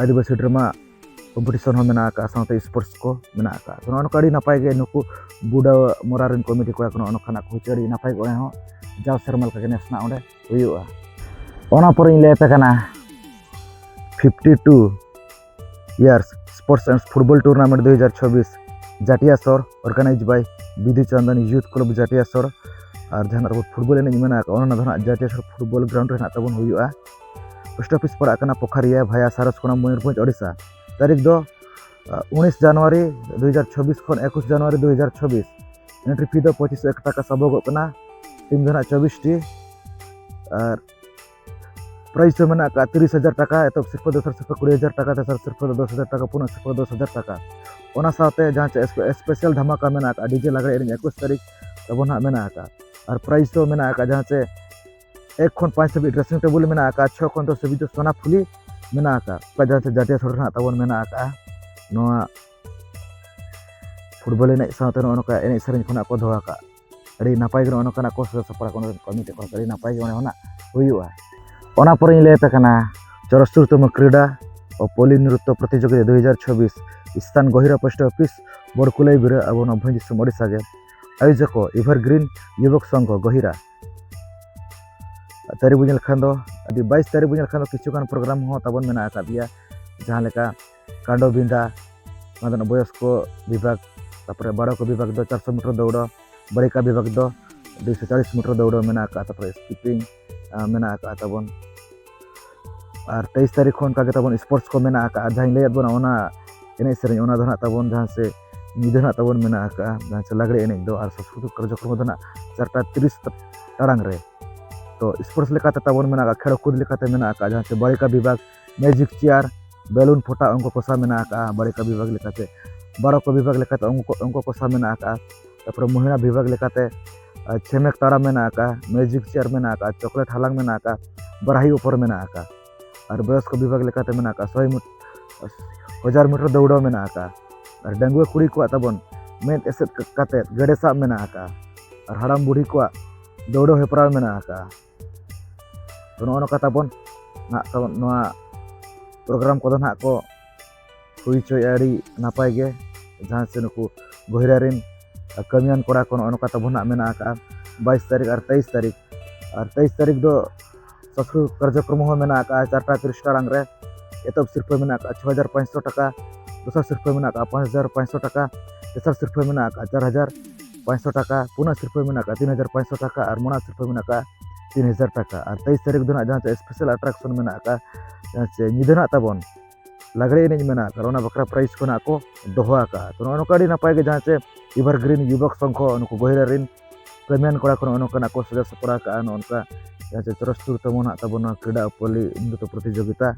ᱟᱹᱫᱤᱵᱟᱹᱥᱤ ᱰᱨᱟᱢᱟ ᱠᱚᱢᱯᱤᱴᱤᱥᱚᱱ ᱦᱚᱸ ᱢᱮᱱᱟᱜ ᱟᱠᱟᱫᱼᱟ, ᱥᱟᱶᱛᱮ ᱥᱯᱳᱨᱴᱥ ᱠᱚ ᱢᱮᱱᱟᱜ ᱟᱠᱟᱫᱼᱟ᱾ ᱛᱚ, ᱱᱚᱜᱼᱚ ᱱᱚᱝᱠᱟ ᱟᱹᱰᱤ ᱱᱟᱯᱟᱭ ᱜᱮ ᱱᱩᱠᱩ ᱵᱩᱰᱟ ᱢᱳᱨᱟ ᱨᱮᱱ ᱠᱚᱢᱤᱴᱤ ᱠᱚᱲᱟ ᱠᱚ ᱱᱚᱜᱼᱚ ᱱᱚᱝᱠᱟᱱᱟᱜ ᱠᱚ ᱦᱩᱭ ᱦᱚᱪᱚᱭᱟ, ᱟᱹᱰᱤ ᱱᱟᱯᱟᱭ ᱜᱮ᱾ ᱚᱸᱰᱮ ᱦᱚᱸ ᱡᱟᱣ ᱥᱮᱨᱢᱟ ᱞᱮᱠᱟ ᱜᱮ ᱱᱮᱥ ᱱᱟᱜ ᱚᱸᱰᱮ ᱦᱩᱭᱩᱜᱼᱟ᱾ ᱚᱱᱟ ᱯᱚᱨᱮᱧ ᱞᱟᱹᱭ ᱟᱯᱮ ᱠᱟᱱᱟ fifty two years sports and football tournament ᱫᱩ ᱦᱟᱡᱟᱨ ᱪᱷᱟᱵᱵᱤᱥ, Jatiya Sor, organized by Bidu Chandan youth club Jatiya Sor. ᱟᱨ ᱡᱟᱦᱟᱸ ᱱᱟᱜ ᱯᱷᱩᱴᱵᱚᱞ ᱮᱱᱮᱡ ᱢᱮᱱᱟᱜ ᱟᱠᱟᱫ, ᱚᱱᱟ ᱫᱚ ᱱᱟᱜ ᱡᱟᱴᱤᱭᱟ ᱥᱚᱨ ᱯᱷᱩᱴᱵᱚᱞ ᱜᱨᱟᱣᱩᱱᱰ ᱨᱮ ᱱᱟᱜ ᱛᱟᱵᱚᱱ ᱦᱩᱭᱩᱜᱼᱟ᱾ ᱯᱳᱥᱴ ᱚᱯᱷᱤᱥ ᱯᱟᱲᱟᱜ ᱠᱟᱱᱟ ᱯᱳᱠᱷᱟᱨᱤᱭᱟ, ᱵᱷᱟᱭᱟ ᱥᱟᱨᱚᱥᱠᱳᱱᱟ, ᱢᱚᱭᱩᱨᱵᱷᱚᱸᱡᱽ, ᱳᱰᱤᱥᱟ᱾ ᱛᱟᱹᱨᱤᱠᱷ ᱫᱚ, ᱟ, ᱩᱱᱤᱥ ᱡᱟᱱᱩᱣᱟᱨᱤ ᱫᱩ ᱦᱟᱡᱟᱨ ᱪᱷᱟᱵᱵᱤᱥ ᱠᱷᱚᱱ ᱮᱠᱩᱥ ᱡᱟᱱᱩᱣᱟᱨᱤ ᱫᱩ ᱦᱟᱡᱟᱨ ᱪᱷᱟᱵᱵᱤᱥ᱾ ᱮᱱᱴᱨᱤ ᱯᱷᱤ ᱫᱚ ᱯᱚᱸᱪᱤᱥ ᱴᱟᱠᱟ ᱥᱟᱵᱚᱜᱚᱜ ᱠᱟᱱᱟ᱾ ᱴᱤᱢ ᱫᱚ ᱱᱟᱜ ᱪᱚᱵᱵᱤᱥ ᱴᱤ᱾ ᱟᱨ ᱯᱨᱟᱭᱤᱡᱽ ᱫᱚ ᱢᱮᱱᱟᱜ ᱟᱠᱟᱫ ᱛᱤᱨᱤᱥ ᱦᱟᱡᱟᱨ ᱴᱟᱠᱟ, ᱮᱛᱚᱦᱚᱵ ᱥᱤᱨᱯᱟᱹ, ᱫᱚᱥᱟᱨ ᱥᱤᱨᱯᱟᱹ ᱠᱩᱲᱤ ᱦᱟᱡᱟᱨ ᱴᱟᱠᱟ, ᱛᱮᱥᱟᱨ ᱥᱤᱨᱯᱟᱹ ᱫᱚ ᱫᱚᱥ ᱦᱟᱡᱟᱨ ᱴᱟᱠᱟ, ᱯᱩᱱᱟᱜ ᱥᱤᱨᱯᱟᱹ ᱫᱚ ᱫᱚᱥ ᱦᱟᱡᱟᱨ ᱴᱟᱠᱟ᱾ ᱚᱱᱟ ᱥᱟᱶᱛᱮ ᱡᱟᱦᱟᱸ ᱪᱮ ᱥᱯᱮ-, ᱥᱯᱮᱥᱟᱞ ᱫᱷᱟᱢᱟᱠᱟ ᱢᱮᱱᱟᱜ ᱟᱠᱟᱫ, ᱰᱤᱡᱮ ᱞᱟᱜᱽᱲᱮ ᱮᱱᱮᱡ ᱮᱠᱩᱥ ᱛᱟᱹᱨᱤᱠᱷ ᱛᱟᱵᱚᱱ ᱦᱟᱸᱜ ᱢᱮᱱᱟᱜ ᱟᱠᱟᱫ᱾ ᱟᱨ ᱯᱨᱟᱭᱤᱡᱽ ᱫᱚ ᱢᱮᱱᱟᱜ ᱟᱠᱟᱫ ᱡᱟᱦᱟᱸ ᱪᱮ ᱮᱠ ᱠᱷᱚᱱ ᱯᱟᱸᱪ ᱫᱷᱟᱹᱵᱤᱡ ᱰᱨᱮᱥᱤᱝ ᱴᱮᱵᱩᱞ ᱢᱮᱱᱟᱜ ᱟᱠᱟᱫ, ᱪᱷᱚ ᱠᱷᱚᱱ ᱫᱚᱥ ᱫᱷᱟᱹᱵᱤᱡ ᱫᱚ ᱥᱳᱱᱟ ᱯᱷᱩᱞᱤ ᱢᱮᱱᱟᱜ ᱟᱠᱟᱫ᱾ ᱚᱠᱟ ᱡᱟᱦᱟᱸ ᱪᱮ ᱡᱟᱹᱛᱤᱭᱟᱹᱨᱤ ᱥᱚᱲᱚ ᱨᱮᱱᱟᱜ ᱛᱟᱵᱚᱱ ᱢᱮᱱᱟᱜ ᱟᱠᱟᱫ ᱱᱚᱣᱟ ᱯᱷᱩᱴᱵᱚᱞ ᱮᱱᱮᱡ ᱥᱟᱶᱛᱮ ᱱᱚᱜᱼᱚ ᱱᱚᱝᱠᱟ ᱮᱱᱮᱡ ᱥᱮᱨᱮᱧ ᱠᱷᱚᱱᱟᱜ ᱠᱚ ᱫᱚᱦᱚ ᱟᱠᱟᱫ᱾ ᱟᱹᱰᱤ ᱱᱟᱯᱟᱭ ᱜᱮ ᱱᱚᱜᱼᱚ ᱱᱚᱝᱠᱟᱱᱟᱜ ᱠᱚ ᱥᱟᱹᱛ ᱥᱟᱯᱲᱟᱣ ᱠᱚ ᱠᱚᱢᱤᱴᱤ ᱠᱷᱚᱱ ᱟᱹᱰᱤ ᱱᱟᱯᱟᱭ ᱜᱮ ᱚᱸᱰᱮ ᱠᱷᱚᱱᱟᱜ ᱦᱩᱭᱩᱜᱼᱟ᱾ ᱚᱱᱟ ᱯᱚᱨᱮᱧ ᱞᱟᱹᱭ ᱟᱯᱮ ᱠᱟᱱᱟ ᱪᱚᱨᱚᱥᱛᱩᱨᱛᱚᱢ ᱠᱨᱤᱰᱟ ᱚ ᱯᱚᱞᱤ ᱱᱨᱩᱛᱛᱚ ᱯᱨᱚᱛᱤᱡᱳᱜᱤᱛᱟ ᱫᱩ ᱦᱟᱡᱟᱨ ᱪᱷᱚᱵᱵᱤᱥ, ᱥᱛᱷᱟᱱ ᱜᱚᱦᱤᱨᱟ ᱯᱳᱥᱴ ᱚᱯᱷᱤᱥ, ᱵᱚᱲᱠᱩᱞᱟᱹᱭ ᱵᱤᱨᱟᱹ, ᱟᱵᱚ ᱱᱚᱣᱟ ᱵᱷᱚᱸᱡᱽ ᱫᱤᱥᱚᱢ ᱳᱰᱤᱥᱟ ᱜᱮ᱾ ᱟᱭᱳᱡᱚᱠ ᱠᱚ ᱮᱵᱷᱟᱨᱜᱨᱤᱱ ᱡᱩᱵᱚᱠ ᱥᱚᱝᱜᱷᱚ ᱜᱚᱦᱤᱨᱟ᱾ ᱛᱟᱹᱨᱤᱠᱷ ᱵᱚᱱ ᱧᱮᱞ ᱠᱷᱟᱱ ᱫᱚ, ᱟᱹᱰᱤ ᱵᱟᱭᱤᱥ ᱛᱟᱹᱨᱤᱠᱷ ᱵᱚᱱ ᱧᱮᱞ ᱠᱷᱟᱱ ᱫᱚ ᱠᱤᱪᱷᱩ ᱜᱟᱱ ᱯᱨᱳᱜᱨᱟᱢ ᱦᱚᱸ ᱛᱟᱵᱚᱱ ᱢᱮᱱᱟᱜ ᱟᱠᱟᱫ ᱜᱮᱭᱟ, ᱡᱟᱦᱟᱸ ᱞᱮᱠᱟ ᱠᱟᱱᱰᱚ ᱵᱤᱸᱫᱟ, ᱚᱱᱟ ᱫᱚ ᱵᱚᱭᱚᱥᱠᱚ ᱵᱤᱵᱷᱟᱜᱽ, ᱛᱟᱨᱯᱚᱨᱮ ᱵᱟᱲᱚᱠᱚ ᱵᱤᱵᱷᱟᱜᱽ ᱫᱚ ᱪᱟᱨᱥᱚ ᱢᱤᱴᱟᱨ ᱫᱟᱹᱣᱲᱟ, ᱵᱟᱲᱤᱠᱟ ᱵᱤᱵᱷᱟᱜᱽ ᱫᱚ ᱫᱩᱭᱥᱚ ᱪᱟᱞᱤᱥ ᱢᱤᱴᱟᱨ ᱫᱟᱹᱣᱲᱟ ᱢᱮᱱᱟᱜ ᱟᱠᱟᱫ, ᱛᱟᱨᱯᱚᱨᱮ ᱥᱠᱤᱯᱤᱝ, ᱟᱸ, ᱢᱮᱱᱟᱜ ᱟᱠᱟᱫ ᱛᱟᱵᱚᱱ᱾ ᱟᱨ ᱛᱮᱭᱤᱥ ᱛᱟᱹᱨᱤᱠᱷ ᱦᱚᱸ ᱚᱱᱠᱟ ᱜᱮ ᱛᱟᱵᱚᱱ ᱥᱯᱳᱨᱴᱥ ᱠᱚ ᱢᱮᱱᱟᱜ ᱟᱠᱟᱫ, ᱡᱟᱦᱟᱸᱧ ᱞᱟᱹᱭᱟᱫ ᱵᱚᱱᱟ ᱚᱱᱟ ᱮᱱᱮᱡ ᱥᱮᱨᱮᱧ, ᱚᱱᱟ ᱫᱚ ᱱᱟᱦᱟᱜ ᱛᱟᱵᱚᱱ ᱡᱟᱦᱟᱸ ᱥᱮ ᱧᱤᱫᱟᱹ ᱱᱟᱦᱟᱜ ᱛᱟᱵᱚᱱ ᱢᱮᱱᱟᱜ ᱟᱠᱟᱫᱼᱟ, ᱡᱟᱦᱟᱸ ᱥᱮ ᱞᱟᱜᱽᱲᱮ ᱮᱱᱮᱡ ᱫᱚ᱾ ᱟᱨ ᱥᱟᱝᱥᱠᱨᱤᱛᱤᱠ ᱠᱟᱨᱡᱚᱠᱨᱚᱢ ᱫᱚ ᱱᱟᱦᱟᱜ ᱪᱟᱨᱴᱟ ᱛᱤᱨᱤᱥ ᱴᱟᱲᱟᱝ ᱨᱮ᱾ ᱛᱚ ᱥᱯᱳᱨᱴᱥ ᱞᱮᱠᱟᱛᱮ ᱛᱟᱵᱚᱱ ᱢᱮᱱᱟᱜ ᱟᱠᱟᱫ, ᱠᱷᱮᱞ ᱠᱩᱫ ᱞᱮᱠᱟᱛᱮ ᱢᱮᱱᱟᱜ ᱟᱠᱟᱫ, ᱡᱟᱦᱟᱸ ᱥᱮ ᱵᱟᱲᱤᱠᱟ ᱵᱤᱵᱷᱟᱜᱽ, ᱢᱮᱡᱤᱠ ᱪᱮᱭᱟᱨ, ᱵᱮᱞᱩᱱ ᱯᱷᱚᱴᱟ, ᱚᱝᱠᱚ ᱠᱚᱥᱟ ᱢᱮᱱᱟᱜ ᱟᱠᱟᱫᱼᱟ ᱵᱟᱲᱤᱠᱟ ᱵᱤᱵᱷᱟᱜᱽ ᱞᱮᱠᱟᱛᱮ, ᱵᱟᱲᱚᱠᱚ ᱵᱤᱵᱷᱟᱜᱽ ᱞᱮᱠᱟᱛᱮ ᱚᱝᱠᱚ, ᱚᱝᱠᱚ ᱠᱚᱥᱟ ᱢᱮᱱᱟᱜ ᱟᱠᱟᱫᱼᱟ᱾ ᱛᱟᱨᱯᱚᱨᱮ ᱢᱚᱦᱤᱞᱟ ᱵᱤᱵᱷᱟᱜᱽ ᱞᱮᱠᱟᱛᱮ, ᱟᱨ ᱪᱷᱮᱢᱮᱠ ᱛᱟᱲᱟᱢ ᱢᱮᱱᱟᱜ ᱟᱠᱟᱫᱼᱟ, ᱢᱮᱡᱤᱠ ᱪᱮᱭᱟᱨ ᱢᱮᱱᱟᱜ ᱟᱠᱟᱫᱼᱟ, ᱪᱚᱠᱞᱮᱴ ᱦᱟᱞᱟᱝ ᱢᱮᱱᱟᱜ ᱟᱠᱟᱫᱼᱟ, ᱵᱟᱨᱟᱦᱤ ᱚᱯᱷᱚᱨ ᱢᱮᱱᱟᱜ ᱟᱠᱟᱫᱼᱟ᱾ ᱟᱨ ᱵᱚᱭᱚᱥᱠᱚ ᱵᱤᱵᱷᱟᱜᱽ ᱞᱮᱠᱟᱛᱮ ᱢᱮᱱᱟᱜ ᱟᱠᱟᱫᱼᱟ ᱥᱚᱭ ᱢᱤᱴ-, ᱦᱟᱡᱟᱨ ᱢᱤᱴᱟᱨ ᱫᱟᱹᱣᱲᱟᱹ ᱢᱮᱱᱟᱜ ᱟᱠᱟᱫᱼᱟ᱾ ᱟᱨ ᱰᱟᱺᱜᱩᱣᱟᱹ ᱠᱩᱲᱤ ᱠᱚᱣᱟᱜ ᱛᱟᱵᱚᱱ ᱢᱮᱫ ᱮᱥᱮᱫ ᱠᱟᱛᱮᱫ ᱜᱮᱰᱮ ᱥᱟᱵ ᱢᱮᱱᱟᱜ ᱟᱠᱟᱫᱼᱟ᱾ ᱟᱨ ᱦᱟᱲᱟᱢ ᱵᱩᱲᱦᱤ ᱠᱚᱣᱟᱜ ᱫᱟᱹᱣᱲᱟᱹ ᱦᱮᱯᱨᱟᱣ ᱢᱮᱱᱟᱜ ᱟᱠᱟᱫᱼᱟ᱾ ᱛᱚ ᱱᱚᱜᱼᱚ ᱱᱚᱝᱠᱟ ᱛᱟᱵᱚᱱ ᱱᱟᱦᱟᱜ ᱛᱟᱵᱚᱱ ᱱᱚᱣᱟ ᱯᱨᱳᱜᱨᱟᱢ ᱠᱚᱫᱚ ᱱᱟᱦᱟᱜ ᱠᱚ ᱦᱩᱭ ᱦᱚᱪᱚᱭᱮᱫᱼᱟ ᱟᱹᱰᱤ ᱱᱟᱯᱟᱭ ᱜᱮ, ᱡᱟᱦᱟᱸ ᱥᱮ ᱱᱩᱠᱩ ᱜᱚᱦᱤᱨᱟ ᱨᱮᱱ ᱠᱟᱹᱢᱤᱭᱟᱱ ᱠᱚᱲᱟ ᱠᱚ ᱱᱚᱜᱼᱚ ᱱᱚᱝᱠᱟ ᱛᱟᱵᱚᱱ ᱱᱟᱦᱟᱜ ᱢᱮᱱᱟᱜ ᱟᱠᱟᱫᱼᱟ ᱵᱟᱭᱤᱥ ᱛᱟᱹᱨᱤᱠᱷ ᱟᱨ ᱛᱮᱭᱤᱥ ᱛᱟᱹᱨᱤᱠᱷ᱾ ᱟᱨ ᱛᱮᱭᱤᱥ ᱛᱟᱹᱨᱤᱠᱷ ᱫᱚ ᱥᱟᱝᱥᱠᱨᱤᱛᱤᱠ ᱠᱟᱨᱡᱚᱠᱨᱚᱢ ᱦᱚᱸ ᱢᱮᱱᱟᱜ ᱟᱠᱟᱫᱼᱟ ᱪᱟᱨᱴᱟ ᱛᱤᱨᱤᱥ ᱴᱟᱲᱟᱝ ᱨᱮ᱾ ᱮᱛᱚᱦᱚᱵ ᱥᱤᱨᱯᱟᱹ ᱢᱮᱱᱟᱜ ᱟᱠᱟᱫᱼᱟ ᱪᱷᱚ ᱦᱟᱡᱟᱨ ᱯᱟᱸᱪᱥᱚ ᱴᱟᱠᱟ, ᱫᱚᱥᱟᱨ ᱥᱤᱨᱯᱟᱹ ᱢᱮᱱᱟᱜ ᱟᱠᱟᱫᱼᱟ ᱯᱟᱸᱪ ᱦᱟᱡᱟᱨ ᱯᱟᱸᱪᱥᱚ ᱴᱟᱠᱟ, ᱛᱮᱥᱟᱨ ᱥᱤᱨᱯᱟᱹ ᱢᱮᱱᱟᱜ ᱟᱠᱟᱫᱼᱟ ᱪᱟᱨ ᱦᱟᱡᱟᱨ ᱯᱟᱸᱪᱥᱚ ᱴᱟᱠᱟ, ᱯᱩᱱᱟᱜ ᱥᱤᱨᱯᱟᱹ ᱢᱮᱱᱟᱜ ᱟᱠᱟᱫᱼᱟ ᱛᱤᱱ ᱦᱟᱡᱟᱨ ᱯᱟᱸᱪᱥᱚ ᱴᱟᱠᱟ ᱟᱨ ᱢᱚᱬᱟᱜ ᱥᱤᱨᱯᱟᱹ ᱢᱮᱱᱟᱜ ᱟᱠᱟᱫᱼᱟ ᱛᱤᱱ ᱦᱟᱡᱟᱨ ᱴᱟᱠᱟ᱾ ᱟᱨ ᱛᱮᱭᱤᱥ ᱛᱟᱹᱨᱤᱠᱷ ᱫᱚ ᱱᱟᱦᱟᱜ ᱡᱟᱦᱟᱸ ᱪᱮ ᱥᱯᱮᱥᱟᱞ ᱟᱴᱨᱟᱠᱥᱚᱱ ᱢᱮᱱᱟᱜ ᱟᱠᱟᱫᱼᱟ, ᱡᱟᱦᱟᱸ ᱪᱮ ᱧᱤᱫᱟᱹ ᱱᱟᱦᱟᱜ ᱛᱟᱵᱚᱱ ᱞᱟᱜᱽᱲᱮ ᱮᱱᱮᱡ ᱢᱮᱱᱟᱜ ᱟᱠᱟᱫ, ᱚᱱᱟ ᱵᱟᱠᱷᱨᱟ ᱯᱨᱟᱭᱤᱡᱽ ᱠᱚ ᱱᱟᱦᱟᱜ ᱠᱚ ᱫᱚᱦᱚ ᱟᱠᱟᱫᱼᱟ᱾ ᱛᱚ ᱱᱚᱜᱼᱚ ᱱᱚᱝᱠᱟ ᱟᱹᱰᱤ ᱱᱟᱯᱟᱭ ᱜᱮ ᱡᱟᱦᱟᱸ ᱪᱮ ᱮᱵᱷᱟᱨᱜᱨᱤᱱ ᱡᱩᱵᱚᱠ ᱥᱚᱝᱜᱷᱚ ᱱᱩᱠᱩ ᱜᱚᱦᱤᱨᱟ ᱨᱮᱱ ᱠᱟᱹᱢᱤᱭᱟᱱ ᱠᱚᱲᱟ ᱠᱚ ᱱᱚᱜᱼᱚ ᱱᱚᱝᱠᱟᱱᱟᱜ ᱠᱚ ᱥᱟᱡᱟᱣ ᱥᱟᱯᱲᱟᱣ ᱟᱠᱟᱫᱼᱟ᱾ ᱱᱚᱜᱼᱚ ᱱᱚᱝᱠᱟ ᱡᱟᱦᱟᱸ ᱪᱮ ᱪᱚᱨᱚᱥᱛᱩᱨ ᱛᱟᱵᱚᱱ ᱦᱟᱸᱜ ᱛᱟᱵᱚᱱ ᱱᱚᱣᱟ ᱠᱨᱤᱰᱟ ᱩᱯᱚᱞᱤ ᱱᱨᱤᱛᱛᱚ ᱯᱨᱚᱛᱤᱡᱳᱜᱤᱛᱟ,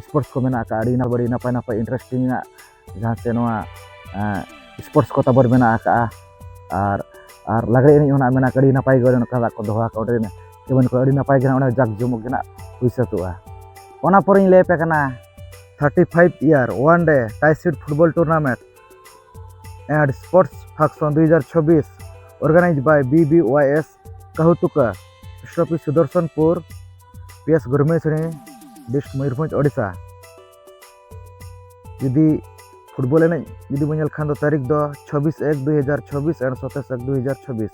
ᱥᱯᱳᱨᱴᱥ ᱠᱚ ᱢᱮᱱᱟᱜ ᱟᱠᱟᱫᱼᱟ, ᱟᱹᱰᱤ ᱱᱟᱯᱟᱭ, ᱟᱹᱰᱤ ᱱᱟᱯᱟᱭ ᱱᱟᱯᱟᱭ ᱤᱱᱴᱟᱨᱮᱥᱴᱤᱝ ᱟᱜ ᱡᱟᱦᱟᱸ ᱪᱮ ᱱᱚᱣᱟ ᱥᱯᱳᱨᱴᱥ ᱠᱚ ᱛᱟᱵᱚᱱ ᱢᱮᱱᱟᱜ ᱟᱠᱟᱫᱼᱟ᱾ ᱟᱨ ᱟᱨ ᱞᱟᱜᱽᱲᱮ ᱮᱱᱮᱡ ᱦᱚᱸ ᱱᱟᱜ ᱢᱮᱱᱟᱜ ᱟᱠᱟᱫᱼᱟ, ᱟᱹᱰᱤ ᱱᱟᱯᱟᱭ ᱜᱮ ᱚᱸᱰᱮ ᱱᱚᱝᱠᱟ ᱫᱟᱜ ᱠᱚ ᱫᱚᱦᱚ ᱟᱠᱟᱫᱼᱟ, ᱚᱸᱰᱮ ᱮᱵᱷᱮᱱ ᱠᱚ ᱟᱹᱰᱤ ᱱᱟᱯᱟᱭ ᱜᱮ ᱱᱟᱜ ᱚᱸᱰᱮ ᱡᱟᱠ ᱡᱚᱢᱚᱠ ᱜᱮ ᱱᱟᱜ ᱦᱩᱭ ᱥᱟᱹᱛᱚᱜᱼᱟ᱾ ᱚᱱᱟ ᱯᱚᱨᱮᱧ ᱞᱟᱹᱭ ᱟᱯᱮ ᱠᱟᱱᱟ thirty five year one day tie seed football tournament and sports function twenty twenty-six organized by B B Y S Kahutuka, Shropi Sudarsanpur, P S Gurmesri, District Mayurbhanj, Odisha. ᱡᱩᱫᱤ ᱯᱷᱩᱴᱵᱚᱞ ᱮᱱᱮᱡ ᱡᱩᱫᱤ ᱵᱚᱱ ᱧᱮᱞ ᱠᱷᱟᱱ ᱫᱚ ᱛᱟᱹᱨᱤᱠᱷ ᱫᱚ ᱪᱷᱚᱵᱵᱤᱥ ᱮᱠ ᱫᱩ ᱦᱟᱡᱟᱨ ᱪᱷᱚᱵᱵᱤᱥ ᱟᱨ ᱥᱟᱛᱟᱥ ᱮᱠ ᱫᱩ ᱦᱟᱡᱟᱨ ᱪᱷᱚᱵᱵᱤᱥ᱾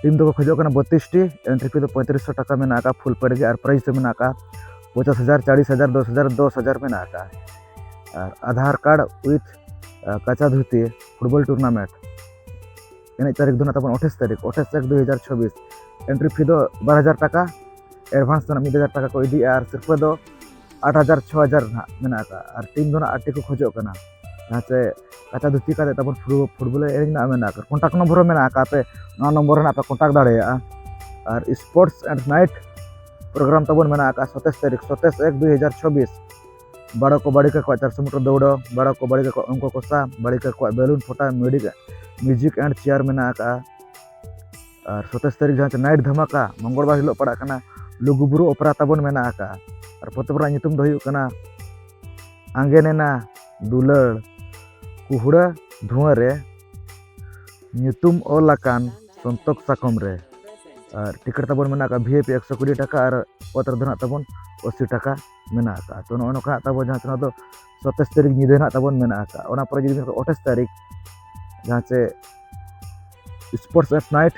ᱴᱤᱢ ᱫᱚᱠᱚ ᱠᱷᱚᱡᱚᱜ ᱠᱟᱱᱟ ᱵᱚᱛᱤᱥ ᱴᱤ, ᱮᱱᱴᱨᱤ ᱯᱷᱤ ᱫᱚ ᱯᱚᱸᱭᱛᱨᱤᱥ ᱥᱚ ᱴᱟᱠᱟ ᱢᱮᱱᱟᱜ ᱟᱠᱟᱫᱼᱟ, ᱯᱷᱩᱞ ᱯᱮᱰ ᱜᱮ, ᱟᱨ ᱯᱨᱟᱭᱤᱡᱽ ᱫᱚ ᱢᱮᱱᱟᱜ ᱟᱠᱟᱫᱼᱟ ᱯᱚᱧᱪᱟᱥ ᱦᱟᱡᱟᱨ, ᱪᱟᱞᱤᱥ ᱦᱟᱡᱟᱨ, ᱫᱚᱥ ᱦᱟᱡᱟᱨ, ᱫᱚᱥ ᱦᱟᱡᱟᱨ ᱢᱮᱱᱟᱜ ᱟᱠᱟᱫᱼᱟ᱾ ᱟᱨ ᱟᱫᱷᱟᱨ ᱠᱟᱨᱰ ᱣᱤᱛᱷ ᱠᱟᱪᱟ ᱫᱷᱩᱛᱤ ᱯᱷᱩᱴᱵᱚᱞ ᱴᱩᱨᱱᱟᱢᱮᱱᱴ ᱮᱱᱮᱡ ᱛᱟᱹᱨᱤᱠᱷ ᱫᱚ ᱱᱟᱜ ᱛᱟᱵᱚᱱ ᱟᱴᱷᱟᱥ ᱛᱟᱹᱨᱤᱠᱷ, ᱟᱴᱷᱟᱥ ᱮᱠ ᱫᱩ ᱦᱟᱡᱟᱨ ᱪᱷᱚᱵᱵᱤᱥ᱾ ᱮᱱᱴᱨᱤ ᱯᱷᱤ ᱫᱚ ᱵᱟᱨ ᱦᱟᱡᱟᱨ ᱴᱟᱠᱟ, ᱮᱰᱵᱷᱟᱱᱥ ᱫᱚ ᱱᱟᱜ ᱢᱤᱫ ᱦᱟᱡᱟᱨ ᱴᱟᱠᱟ ᱠᱚ ᱤᱫᱤᱭᱮᱫᱼᱟ, ᱟᱨ ᱥᱤᱨᱯᱟᱹ ᱫᱚ ᱟᱴ ᱦᱟᱡᱟᱨ, ᱪᱷᱚ ᱦᱟᱡᱟᱨ ᱱᱟᱜ ᱢᱮᱱᱟᱜ ᱟᱠᱟᱫᱼᱟ᱾ ᱟᱨ ᱴᱤᱢ ᱫᱚ ᱱᱟᱜ ᱟᱴ ᱴᱤ ᱠᱚ ᱠᱷᱚᱡᱚᱜ ᱠᱟᱱᱟ, ᱡᱟᱦᱟᱸ ᱪᱮ ᱠᱟᱪᱟ ᱫᱷᱩᱛᱤ ᱠᱟᱛᱮ ᱛᱟᱵᱚᱱ ᱯᱷᱩᱴ-, ᱯᱷᱩᱴᱵᱚᱞ ᱮᱱᱮᱡ ᱨᱮᱱᱟᱜ ᱢᱮᱱᱟᱜ ᱟᱠᱟᱫᱼᱟ᱾ ᱠᱚᱱᱴᱟᱠᱴ ᱱᱚᱢᱵᱚᱨ ᱦᱚᱸ ᱢᱮᱱᱟᱜ ᱟᱠᱟᱫᱼᱟ, ᱟᱯᱮ ᱱᱚᱣᱟ ᱱᱚᱢᱵᱚᱨ ᱨᱮ ᱱᱟᱜ ᱯᱮ ᱠᱚᱱᱴᱟᱠᱴ ᱫᱟᱲᱮᱭᱟᱜᱼᱟ᱾ ᱟᱨ ᱥᱯᱳᱨᱴᱥ ᱮᱱᱰ ᱱᱟᱭᱤᱴ ᱯᱨᱳᱜᱨᱟᱢ ᱛᱟᱵᱚᱱ ᱢᱮᱱᱟᱜ ᱟᱠᱟᱫᱼᱟ ᱥᱟᱛᱟᱥ ᱛᱟᱹᱨᱤᱠᱷ, ᱥᱟᱛᱟᱥ ᱮᱠ ᱫᱩ ᱦᱟᱡᱟᱨ ᱪᱷᱚᱵᱵᱤᱥ᱾ ᱵᱟᱲᱚ ᱠᱚ ᱵᱟᱲᱤᱠᱟ ᱠᱚᱣᱟᱜ ᱪᱟᱨᱥᱚ ᱢᱤᱴᱟᱨ ᱫᱟᱹᱣᱲᱟᱹ, ᱵᱟᱲᱚ ᱠᱚ ᱵᱟᱲᱤᱠᱟ ᱠᱚᱣᱟᱜ ᱚᱝᱠᱚ ᱠᱚᱥᱟ, ᱵᱟᱲᱤᱠᱟ ᱠᱚᱣᱟᱜ ᱵᱮᱞᱩᱱ ᱯᱷᱚᱴᱟ, ᱢᱤᱭᱩᱡᱤᱠ, ᱢᱤᱭᱩᱡᱤᱠ ᱮᱱᱰ ᱪᱮᱭᱟᱨ ᱢᱮᱱᱟᱜ ᱟᱠᱟᱫᱼᱟ᱾ ᱟᱨ ᱥᱟᱛᱟᱥ ᱛᱟᱹᱨᱤᱠᱷ ᱡᱟᱦᱟᱸ ᱪᱮ ᱱᱟᱭᱤᱴ ᱫᱷᱟᱢᱟᱠᱟ, ᱢᱚᱝᱜᱚᱞᱵᱟᱨ ᱦᱤᱞᱳᱜ ᱯᱟᱲᱟᱜ ᱠᱟᱱᱟ, ᱞᱩᱜᱩᱵᱩᱨᱩ ᱚᱯᱮᱨᱟ ᱛᱟᱵᱚᱱ ᱢᱮᱱᱟᱜ ᱟᱠᱟᱫᱼᱟ᱾ ᱟᱨ ᱯᱚᱛᱚᱵ ᱨᱮᱱᱟᱜ ᱧᱩᱛᱩᱢ ᱫᱚ ᱦᱩᱭᱩᱜ ᱠᱟᱱᱟ ᱟᱸᱜᱮᱱᱮᱱᱟ ᱫᱩᱞᱟᱹᱲ ᱠᱩᱦᱲᱟᱹ ᱫᱷᱩᱣᱟᱹ ᱨᱮ, ᱧᱩᱛᱩᱢ ᱚᱞ ᱟᱠᱟᱱ ᱥᱚᱱᱛᱚᱠ ᱥᱟᱠᱚᱢ ᱨᱮ᱾ ᱟᱨ ᱴᱤᱠᱤᱴ ᱛᱟᱵᱚᱱ ᱢᱮᱱᱟᱜ ᱟᱠᱟᱫᱼᱟ ᱵᱷᱤ ᱟᱭ ᱯᱤ ᱮᱠᱥᱚ ᱠᱩᱲᱤ ᱴᱟᱠᱟ ᱟᱨ ᱚᱛ ᱨᱮᱫᱚ ᱱᱟᱜ ᱛᱟᱵᱚᱱ ᱟᱥᱤ ᱴᱟᱠᱟ ᱢᱮᱱᱟᱜ ᱟᱠᱟᱫᱼᱟ᱾ ᱛᱚ ᱱᱚᱜᱼᱚ ᱱᱚᱝᱠᱟ ᱱᱟᱜ ᱛᱟᱵᱚᱱ ᱡᱟᱦᱟᱸ ᱛᱤᱱᱟᱹᱜ ᱫᱚ ᱥᱟᱛᱟᱥ ᱛᱟᱹᱨᱤᱠᱷ ᱧᱤᱫᱟᱹ ᱱᱟᱜ ᱛᱟᱵᱚᱱ ᱢᱮᱱᱟᱜ ᱟᱠᱟᱫᱼᱟ᱾ ᱚᱱᱟ ᱯᱚᱨᱮ ᱡᱩᱫᱤ ᱟᱴᱷᱟᱥ ᱛᱟᱹᱨᱤᱠᱷ ᱡᱟᱦᱟᱸ ᱪᱮ ᱥᱯᱳᱨᱴᱥ ᱮᱴ ᱱᱟᱭᱤᱴ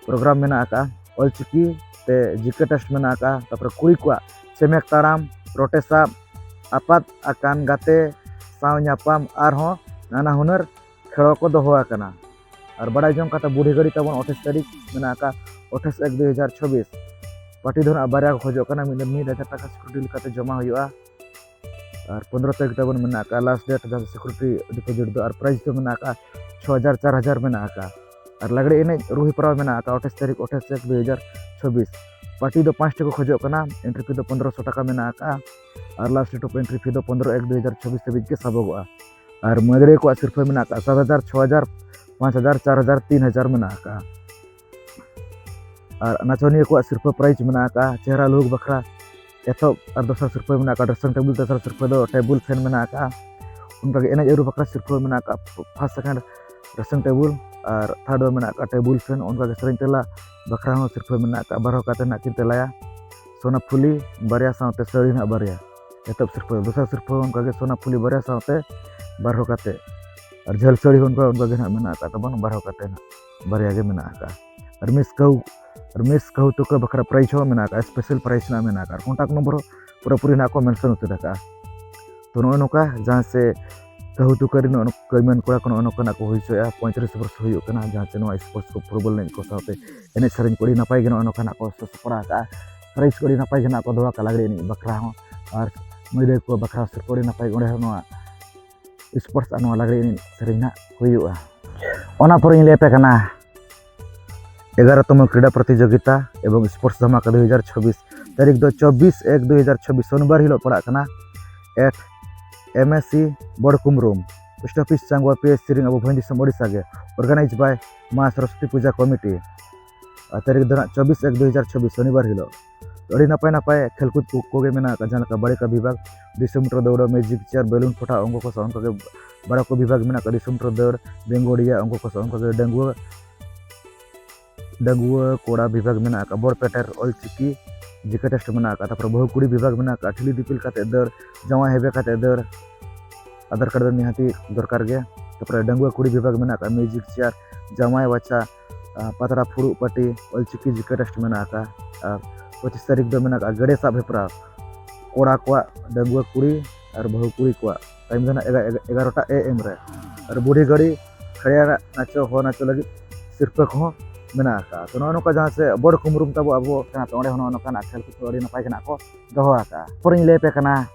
ᱯᱨᱳᱜᱨᱟᱢ ᱢᱮᱱᱟᱜ ᱟᱠᱟᱫᱼᱟ, ᱚᱞᱪᱤᱠᱤ ᱛᱮ ᱡᱤᱠᱮ ᱴᱮᱥᱴ ᱢᱮᱱᱟᱜ ᱟᱠᱟᱫᱼᱟ, ᱛᱟᱨᱯᱚᱨᱮ ᱠᱩᱲᱤ ᱠᱚᱣᱟᱜ ᱪᱮᱢᱮᱠ ᱛᱟᱲᱟᱢ, ᱨᱚᱴᱮ ᱥᱟᱵ, ᱟᱯᱟᱛ ᱟᱠᱟᱱ ᱜᱟᱛᱮ ᱥᱟᱶ ᱧᱟᱯᱟᱢ, ᱟᱨᱦᱚᱸ ᱱᱟᱱᱟ ᱦᱩᱱᱟᱹᱨ ᱠᱷᱮᱞᱳ ᱠᱚ ᱫᱚᱦᱚ ᱟᱠᱟᱱᱟ᱾ ᱟᱨ ᱵᱟᱲᱟᱭ ᱡᱚᱝ ᱠᱟᱛᱷᱟ, ᱵᱩᱰᱷᱤ ᱜᱟᱹᱰᱤ ᱛᱟᱵᱚᱱ ᱟᱴᱷᱟᱥ ᱛᱟᱹᱨᱤᱠᱷ ᱢᱮᱱᱟᱜ ᱟᱠᱟᱫ, ᱟᱴᱷᱟᱥ ᱮᱠ ᱫᱩ ᱦᱟᱡᱟᱨ ᱪᱷᱚᱵᱵᱤᱥ᱾ ᱯᱟᱨᱴᱤ ᱫᱚ ᱱᱟᱜ ᱵᱟᱨᱭᱟ ᱠᱚ ᱠᱷᱚᱡᱚᱜ ᱠᱟᱱᱟ, ᱢᱤᱫ ᱫᱚ ᱢᱤᱫ ᱦᱟᱡᱟᱨ ᱴᱟᱠᱟ ᱥᱤᱠᱩᱨᱤᱴᱤ ᱞᱮᱠᱟᱛᱮ ᱡᱚᱢᱟ ᱦᱩᱭᱩᱜᱼᱟ᱾ ᱟᱨ ᱯᱚᱱᱨᱚ ᱛᱟᱹᱨᱤᱠᱷ ᱛᱟᱵᱚᱱ ᱢᱮᱱᱟᱜ ᱟᱠᱟᱫ ᱞᱟᱥᱴ ᱰᱮᱴ ᱡᱟᱦᱟᱸ ᱥᱤᱠᱩᱨᱤᱴᱤ ᱰᱤᱯᱚᱡᱤᱴ ᱫᱚ, ᱟᱨ ᱯᱨᱟᱭᱤᱡᱽ ᱫᱚ ᱢᱮᱱᱟᱜ ᱟᱠᱟᱫ ᱪᱷᱚ ᱦᱟᱡᱟᱨ, ᱪᱟᱨ ᱦᱟᱡᱟᱨ ᱢᱮᱱᱟᱜ ᱟᱠᱟᱫ᱾ ᱟᱨ ᱞᱟᱜᱽᱲᱮ ᱮᱱᱮᱡ ᱨᱩ ᱦᱮᱯᱨᱟᱣ ᱢᱮᱱᱟᱜ ᱟᱠᱟᱫ ᱟᱴᱷᱟᱥ ᱛᱟᱹᱨᱤᱠᱷ, ᱟᱴᱷᱟᱥ ᱮᱠ ᱫᱩ ᱦᱟᱡᱟᱨ ᱪᱷᱚᱵᱵᱤᱥ᱾ ᱯᱟᱨᱴᱤ ᱫᱚ ᱯᱟᱸᱪ ᱴᱤ ᱠᱚ ᱠᱷᱚᱡᱚᱜ ᱠᱟᱱᱟ᱾ ᱮᱱᱴᱨᱤ ᱯᱷᱤ ᱫᱚ ᱯᱚᱱᱫᱽᱨᱚᱥᱚ ᱴᱟᱠᱟ ᱢᱮᱱᱟᱜ ᱟᱠᱟᱫᱼᱟ᱾ ᱟᱨ last date of entry fee ᱫᱚ ᱯᱚᱱᱫᱽᱨᱚ ᱮᱠ ᱫᱩ ᱦᱟᱡᱟᱨ ᱪᱷᱚᱵᱵᱤᱥ ᱫᱷᱟᱹᱵᱤᱡ ᱜᱮ ᱥᱟᱵᱚᱜᱚᱜᱼᱟ᱾ ᱟᱨ ᱢᱟᱹᱫᱟᱹᱲᱤᱭᱟᱹ ᱠᱚᱣᱟᱜ ᱥᱤᱨᱯᱷᱟᱹ ᱢᱮᱱᱟᱜ ᱟᱠᱟᱫ ᱥᱟᱛ ᱦᱟᱡᱟᱨ, ᱪᱷᱚ ᱦᱟᱡᱟᱨ, ᱯᱟᱸᱪ ᱦᱟᱡᱟᱨ, ᱪᱟᱨ ᱦᱟᱡᱟᱨ, ᱛᱤᱱ ᱦᱟᱡᱟᱨ ᱢᱮᱱᱟᱜ ᱟᱠᱟᱫᱼᱟ᱾ ᱟᱨ ᱱᱟᱪᱚᱱᱤᱭᱟᱹ ᱠᱚᱣᱟᱜ ᱥᱤᱨᱯᱷᱟᱹ ᱯᱨᱟᱭᱤᱡᱽ ᱢᱮᱱᱟᱜ ᱟᱠᱟᱫᱼᱟ ᱪᱮᱦᱨᱟ ᱞᱩᱠ ᱵᱟᱠᱷᱨᱟ ᱮᱛᱚᱦᱚᱵ ᱟᱨ ᱫᱚᱥᱟᱨ ᱥᱤᱨᱯᱷᱟᱹ ᱢᱮᱱᱟᱜ ᱟᱠᱟᱫᱼᱟ ᱰᱨᱮᱥᱤᱝ ᱴᱮᱵᱤᱞ, ᱛᱮᱥᱟᱨ ᱥᱤᱨᱯᱷᱟᱹ ᱫᱚ ᱴᱮᱵᱤᱞ ᱯᱷᱮᱱ ᱢᱮᱱᱟᱜ ᱟᱠᱟᱫᱼᱟ᱾ ᱚᱱᱠᱟᱜᱮ ᱮᱱᱮᱡ ᱟᱹᱨᱩ ᱵᱟᱠᱷᱨᱟ ᱥᱤᱨᱯᱷᱟᱹ ᱢᱮᱱᱟᱜ ᱟᱠᱟᱫᱼᱟ ᱯᱷᱟᱥᱴ ᱥᱮᱠᱮᱱᱰ ᱰᱨᱮᱥᱤᱝ ᱴᱮᱵᱤᱞ, ᱟᱨ ᱛᱷᱟᱨᱰ ᱫᱚ ᱢᱮᱱᱟᱜ ᱟᱠᱟᱫᱼᱟ ᱴᱮᱵᱤᱞ ᱯᱷᱮᱱ᱾ ᱚᱱᱠᱟᱜᱮ ᱥᱮᱨᱮᱧ ᱛᱮᱞᱟ ᱵᱟᱠᱷᱨᱟ ᱦᱚᱸ ᱥᱤᱨᱯᱷᱟᱹ ᱢᱮᱱᱟᱜ ᱟᱠᱟᱫᱼᱟ, ᱵᱟᱨ ᱦᱚᱲ ᱠᱟᱛᱮ ᱱᱟᱜ ᱠᱤᱱ ᱛᱮᱞᱟᱭᱟ᱾ ᱥᱳᱱᱟ ᱯᱷᱩᱞᱤ ᱵᱟᱨᱭᱟ ᱥᱟᱶᱛᱮ ᱥᱟᱹᱲᱤ ᱱᱟᱜ ᱵᱟᱨᱭᱟ᱾ ᱮᱛᱚᱦᱚᱵ ᱥᱤᱨᱯᱷᱟᱹ, ᱫᱚᱥᱟᱨ ᱥᱤᱨᱯᱷᱟᱹ ᱚᱱᱠᱟᱜᱮ ᱥᱳᱱᱟ ᱯᱷᱩᱞᱤ ᱵᱟᱨᱭᱟ ᱥᱟᱶᱛᱮ ᱵᱟᱨ ᱦᱚᱲ ᱠᱟᱛᱮ, ᱟᱨ ᱡᱷᱟᱹᱞ ᱥᱟᱹᱲᱤ ᱦᱚᱸ ᱚᱱᱠᱟ, ᱚᱱᱠᱟᱜᱮ ᱱᱟᱜ ᱢᱮᱱᱟᱜ ᱟᱠᱟᱫ ᱛᱟᱵᱚᱱ, ᱵᱟᱨ ᱦᱚᱲ ᱠᱟᱛᱮ ᱱᱟᱜ ᱵᱟᱨᱭᱟ ᱜᱮ ᱢᱮᱱᱟᱜ ᱟᱠᱟᱫᱼᱟ᱾ ᱟᱨ ᱢᱤᱥ ᱠᱟᱹᱦᱩ, ᱟᱨ ᱢᱤᱥ ᱠᱟᱹᱦᱩ ᱛᱟᱠᱚ ᱵᱟᱠᱷᱨᱟ ᱯᱨᱟᱭᱤᱡᱽ ᱦᱚᱸ ᱢᱮᱱᱟᱜ ᱟᱠᱟᱫᱼᱟ, ᱥᱯᱮᱥᱟᱞ ᱯᱨᱟᱭᱤᱡᱽ ᱱᱟᱜ ᱢᱮᱱᱟᱜ ᱟᱠᱟᱫᱼᱟ᱾ ᱟᱨ ᱠᱚᱱᱴᱟᱠᱴ ᱱᱚᱢᱵᱚᱨ ᱦᱚᱸ ᱯᱩᱨᱟᱹᱯᱩᱨᱤ ᱱᱟᱜ ᱠᱚ ᱢᱮᱱᱥᱚᱱ ᱩᱛᱟᱹᱨ ᱟᱠᱟᱫᱼᱟ᱾ ᱛᱚ ᱱᱚᱜᱼᱚᱭ ᱱᱚᱝᱠᱟ ᱡᱟᱦᱟᱸ ᱥᱮ ᱠᱟᱹᱦᱩ ᱛᱩᱠᱟᱹᱨᱤ ᱱᱚᱜᱼᱚ ᱱᱚᱝᱠᱟ ᱠᱟᱹᱭᱢᱟᱹᱱ ᱠᱚᱲᱟ ᱠᱚ ᱱᱚᱜᱼᱚ ᱱᱚᱝᱠᱟᱱᱟᱜ ᱠᱚ ᱦᱩᱭ ᱦᱚᱪᱚᱭᱮᱫᱼᱟ, ᱯᱚᱸᱭᱛᱨᱤᱥ ᱵᱚᱨᱥ ᱦᱩᱭᱩᱜ ᱠᱟᱱᱟ, ᱡᱟᱦᱟᱸ ᱪᱮ ᱱᱚᱣᱟ ᱥᱯᱳᱨᱴᱥ ᱠᱚ ᱯᱷᱩᱴᱵᱚᱞ ᱮᱱᱮᱡ ᱠᱚ ᱥᱟᱶᱛᱮ ᱮᱱᱮᱡ ᱥᱮᱨᱮᱧ ᱠᱚ ᱟᱹᱰᱤ ᱱᱟᱯᱟᱭ ᱜᱮ ᱱᱚᱜᱼᱚ ᱱᱚᱝᱠᱟᱱᱟᱜ ᱠᱚ ᱥᱟᱯᱲᱟᱣ ᱟᱠᱟᱫᱼᱟ᱾ ᱯᱨᱟᱭᱤᱡᱽ ᱠᱚ ᱟᱹᱰᱤ ᱱᱟᱯᱟᱭ ᱜᱮ ᱱᱟᱜ ᱠᱚ ᱫᱚᱦᱚ ᱟᱠᱟᱫᱼᱟ ᱞᱟᱜᱽᱲᱮ ᱮᱱᱮᱡ ᱵᱟᱠᱷᱨᱟ ᱦᱚᱸ, ᱟᱨ ᱢᱟᱹᱭ ᱫᱟᱹᱭ ᱠᱚ ᱵᱟᱠᱷᱨᱟ ᱥᱤᱨᱯᱟᱹ ᱟᱹᱰᱤ ᱱᱟᱯᱟᱭ ᱜᱮ ᱚᱸᱰᱮ ᱦᱚᱸ ᱱᱚᱣᱟ ᱥᱯᱳᱨᱴᱥ ᱟᱨ ᱱᱚᱣᱟ ᱞᱟᱜᱽᱲᱮ ᱮᱱᱮᱡ ᱥᱮᱨᱮᱧ ᱱᱟᱜ ᱦᱩᱭᱩᱜᱼᱟ᱾ ᱚᱱᱟ ᱯᱚᱨᱮᱧ ᱞᱟᱹᱭ ᱟᱯᱮ ᱠᱟᱱᱟ ᱮᱜᱟᱨᱚ ᱛᱚᱢᱚ ᱠᱨᱤᱰᱟ ᱯᱨᱚᱛᱤᱡᱳᱜᱤᱛᱟ ᱮᱵᱚᱝ ᱥᱯᱳᱨᱴᱥ ᱫᱷᱟᱢᱟᱠᱟ ᱫᱩ ᱦᱟᱡᱟᱨ ᱪᱷᱚᱵᱵᱤᱥ᱾ ᱛᱟᱹᱨᱤᱠᱷ ᱫᱚ ᱪᱚᱵᱵᱤᱥ ᱮᱠ ᱫᱩ ᱦᱟᱡᱟᱨ ᱪᱷᱚᱵᱵᱤᱥ, ᱥᱚᱱᱤᱵᱟᱨ ᱦᱤᱞᱳᱜ ᱯᱟᱲᱟᱜ ᱠᱟᱱᱟ᱾ At M S C Borkumrum, post office Changguwa P S Siring, ᱟᱵᱚ ᱵᱷᱚᱸᱡᱽ ᱫᱤᱥᱚᱢ ᱳᱰᱤᱥᱟ ᱜᱮ᱾ ᱚᱨᱜᱟᱱᱟᱭᱤᱡᱽ ᱵᱟᱭ ᱢᱟ ᱥᱚᱨᱚᱥᱚᱛᱤ ᱯᱩᱡᱟ ᱠᱚᱢᱤᱴᱤ᱾ ᱟᱨ ᱛᱟᱹᱨᱤᱠᱷ ᱫᱚ ᱱᱟᱜ ᱪᱚᱵᱵᱤᱥ ᱮᱠ ᱫᱩ ᱦᱟᱡᱟᱨ ᱪᱷᱚᱵᱵᱤᱥ, ᱥᱚᱱᱤᱵᱟᱨ ᱦᱤᱞᱳᱜ᱾ ᱟᱹᱰᱤ ᱱᱟᱯᱟᱭ ᱱᱟᱯᱟᱭ ᱠᱷᱮᱞ ᱠᱩᱫ ᱠᱚ, ᱠᱚᱜᱮ ᱢᱮᱱᱟᱜ ᱟᱠᱟᱫ, ᱡᱟᱦᱟᱸ ᱞᱮᱠᱟ ᱵᱟᱲᱮ ᱠᱟ ᱵᱤᱵᱷᱟᱜᱽ, ᱫᱩᱥᱚ ᱢᱤᱴᱟᱨ ᱫᱟᱹᱲ, ᱢᱮᱡᱤᱠ ᱪᱮᱭᱟᱨ, ᱵᱮᱞᱩᱱ ᱯᱷᱚᱴᱟ, ᱚᱝᱠᱚ ᱠᱚ ᱥᱟᱶ ᱚᱱᱠᱟᱜᱮ ᱵᱟᱲᱮ ᱠᱚ ᱵᱤᱵᱷᱟᱜᱽ ᱢᱮᱱᱟᱜ ᱟᱠᱟᱫ, ᱫᱩᱥᱚ ᱢᱤᱴᱟᱨ ᱫᱟᱹᱲ, ᱵᱮᱝᱜᱚᱲᱤᱭᱟ, ᱚᱝᱠᱚ ᱠᱚ ᱥᱟᱶ ᱚᱱᱠᱟᱜᱮ ᱰᱟᱺᱜᱩᱣᱟᱹ, ᱰᱟᱺᱜᱩᱣᱟᱹ ᱠᱚᱲᱟ ᱵᱤᱵᱷᱟᱜᱽ ᱢᱮᱱᱟᱜ ᱟᱠᱟᱫ, ᱵᱚᱲ ᱯᱮᱴᱮᱨ, ᱚᱞ ᱪᱤᱠᱤ, ᱡᱤᱠᱮ ᱴᱮᱥᱴ ᱢᱮᱱᱟᱜ ᱟᱠᱟᱫ, ᱛᱟᱨᱯᱚᱨᱮ ᱵᱟᱹᱦᱩ ᱠᱩᱲᱤ ᱵᱤᱵᱷᱟᱜᱽ ᱢᱮᱱᱟᱜ ᱟᱠᱟᱫ, ᱴᱷᱤᱞᱤ ᱫᱤᱯᱤᱞ ᱠᱟᱛᱮ ᱫᱟᱹᱲ, ᱡᱟᱶᱟᱭ ᱦᱮᱵᱮ ᱠᱟᱛᱮ ᱫᱟᱹᱲ, ᱟᱫᱷᱟᱨ ᱠᱟᱨᱰ ᱫᱚ ᱱᱤᱦᱟᱹᱛᱤ ᱫᱚᱨᱠᱟᱨ ᱜᱮ, ᱛᱟᱨᱯᱚᱨᱮ ᱰᱟᱺᱜᱩᱣᱟᱹ ᱠᱩᱲᱤ ᱵᱤᱵᱷᱟᱜᱽ ᱢᱮᱱᱟᱜ ᱟᱠᱟᱫ, ᱢᱤᱭᱩᱡᱤᱠ ᱪᱮᱭᱟᱨ, ᱡᱟᱶᱟᱭ ᱵᱟᱪᱷᱟ, ᱟᱨ ᱯᱟᱛᱲᱟ ᱯᱷᱩᱲᱩᱜ ᱯᱟᱹᱴᱤ, ᱚᱞᱪᱤᱠᱤ ᱡᱤᱠᱮ ᱴᱮᱥᱴ ᱢᱮᱱᱟᱜ ᱟᱠᱟᱫ᱾ ᱟᱨ ᱯᱚᱸᱪᱤᱥ ᱛᱟᱹᱨᱤᱠᱷ ᱫᱚ ᱢᱮᱱᱟᱜ ᱟᱠᱟᱫ ᱜᱮᱰᱮ ᱥᱟᱵ ᱦᱮᱯᱨᱟᱣ, ᱠᱚᱲᱟ ᱠᱚᱣᱟᱜ, ᱰᱟᱺᱜᱩᱣᱟᱹ ᱠᱩᱲᱤ ᱟᱨ ᱵᱟᱹᱦᱩ ᱠᱩᱲᱤ ᱠᱚᱣᱟᱜ᱾ ᱴᱟᱭᱤᱢ ᱫᱚ ᱱᱟᱜ ᱮᱜᱟ-, ᱮᱜᱟ-, ᱮᱜᱟᱨᱚᱴᱟ ᱮ ᱮᱢ ᱨᱮ᱾ ᱟᱨ ᱵᱩᱰᱷᱤ ᱜᱟᱹᱲᱤ ᱠᱷᱟᱲᱭᱟ ᱱᱟᱪᱚ, ᱦᱚ ᱱᱟᱪᱚ ᱞᱟᱹᱜᱤᱫ ᱥᱤᱨᱯᱟᱹ ᱠᱚᱦᱚᱸ ᱢᱮᱱᱟᱜ ᱟᱠᱟᱫ᱾ ᱛᱚ ᱱᱚᱜᱼᱚ ᱱᱚᱝᱠᱟ ᱡᱟᱦᱟᱸ ᱥᱮ ᱵᱚᱲ ᱠᱩᱢᱨᱩᱢ ᱛᱟᱵᱚ ᱟᱵᱚ ᱠᱟᱱᱟ, ᱛᱚ ᱚᱸᱰᱮ ᱦᱚᱸ ᱱᱚᱜᱼᱚ ᱱᱚᱝᱠᱟᱱᱟᱜ ᱠᱷᱮᱞ ᱠᱚ ᱟᱹᱰᱤ ᱱᱟᱯᱟᱭ ᱜᱮ ᱱᱟᱜ ᱠᱚ ᱫᱚᱦᱚ ᱟᱠᱟᱫᱼᱟ᱾ ᱯᱚᱨᱮᱧ ᱞᱟᱹᱭ ᱟᱯᱮ ᱠᱟᱱᱟ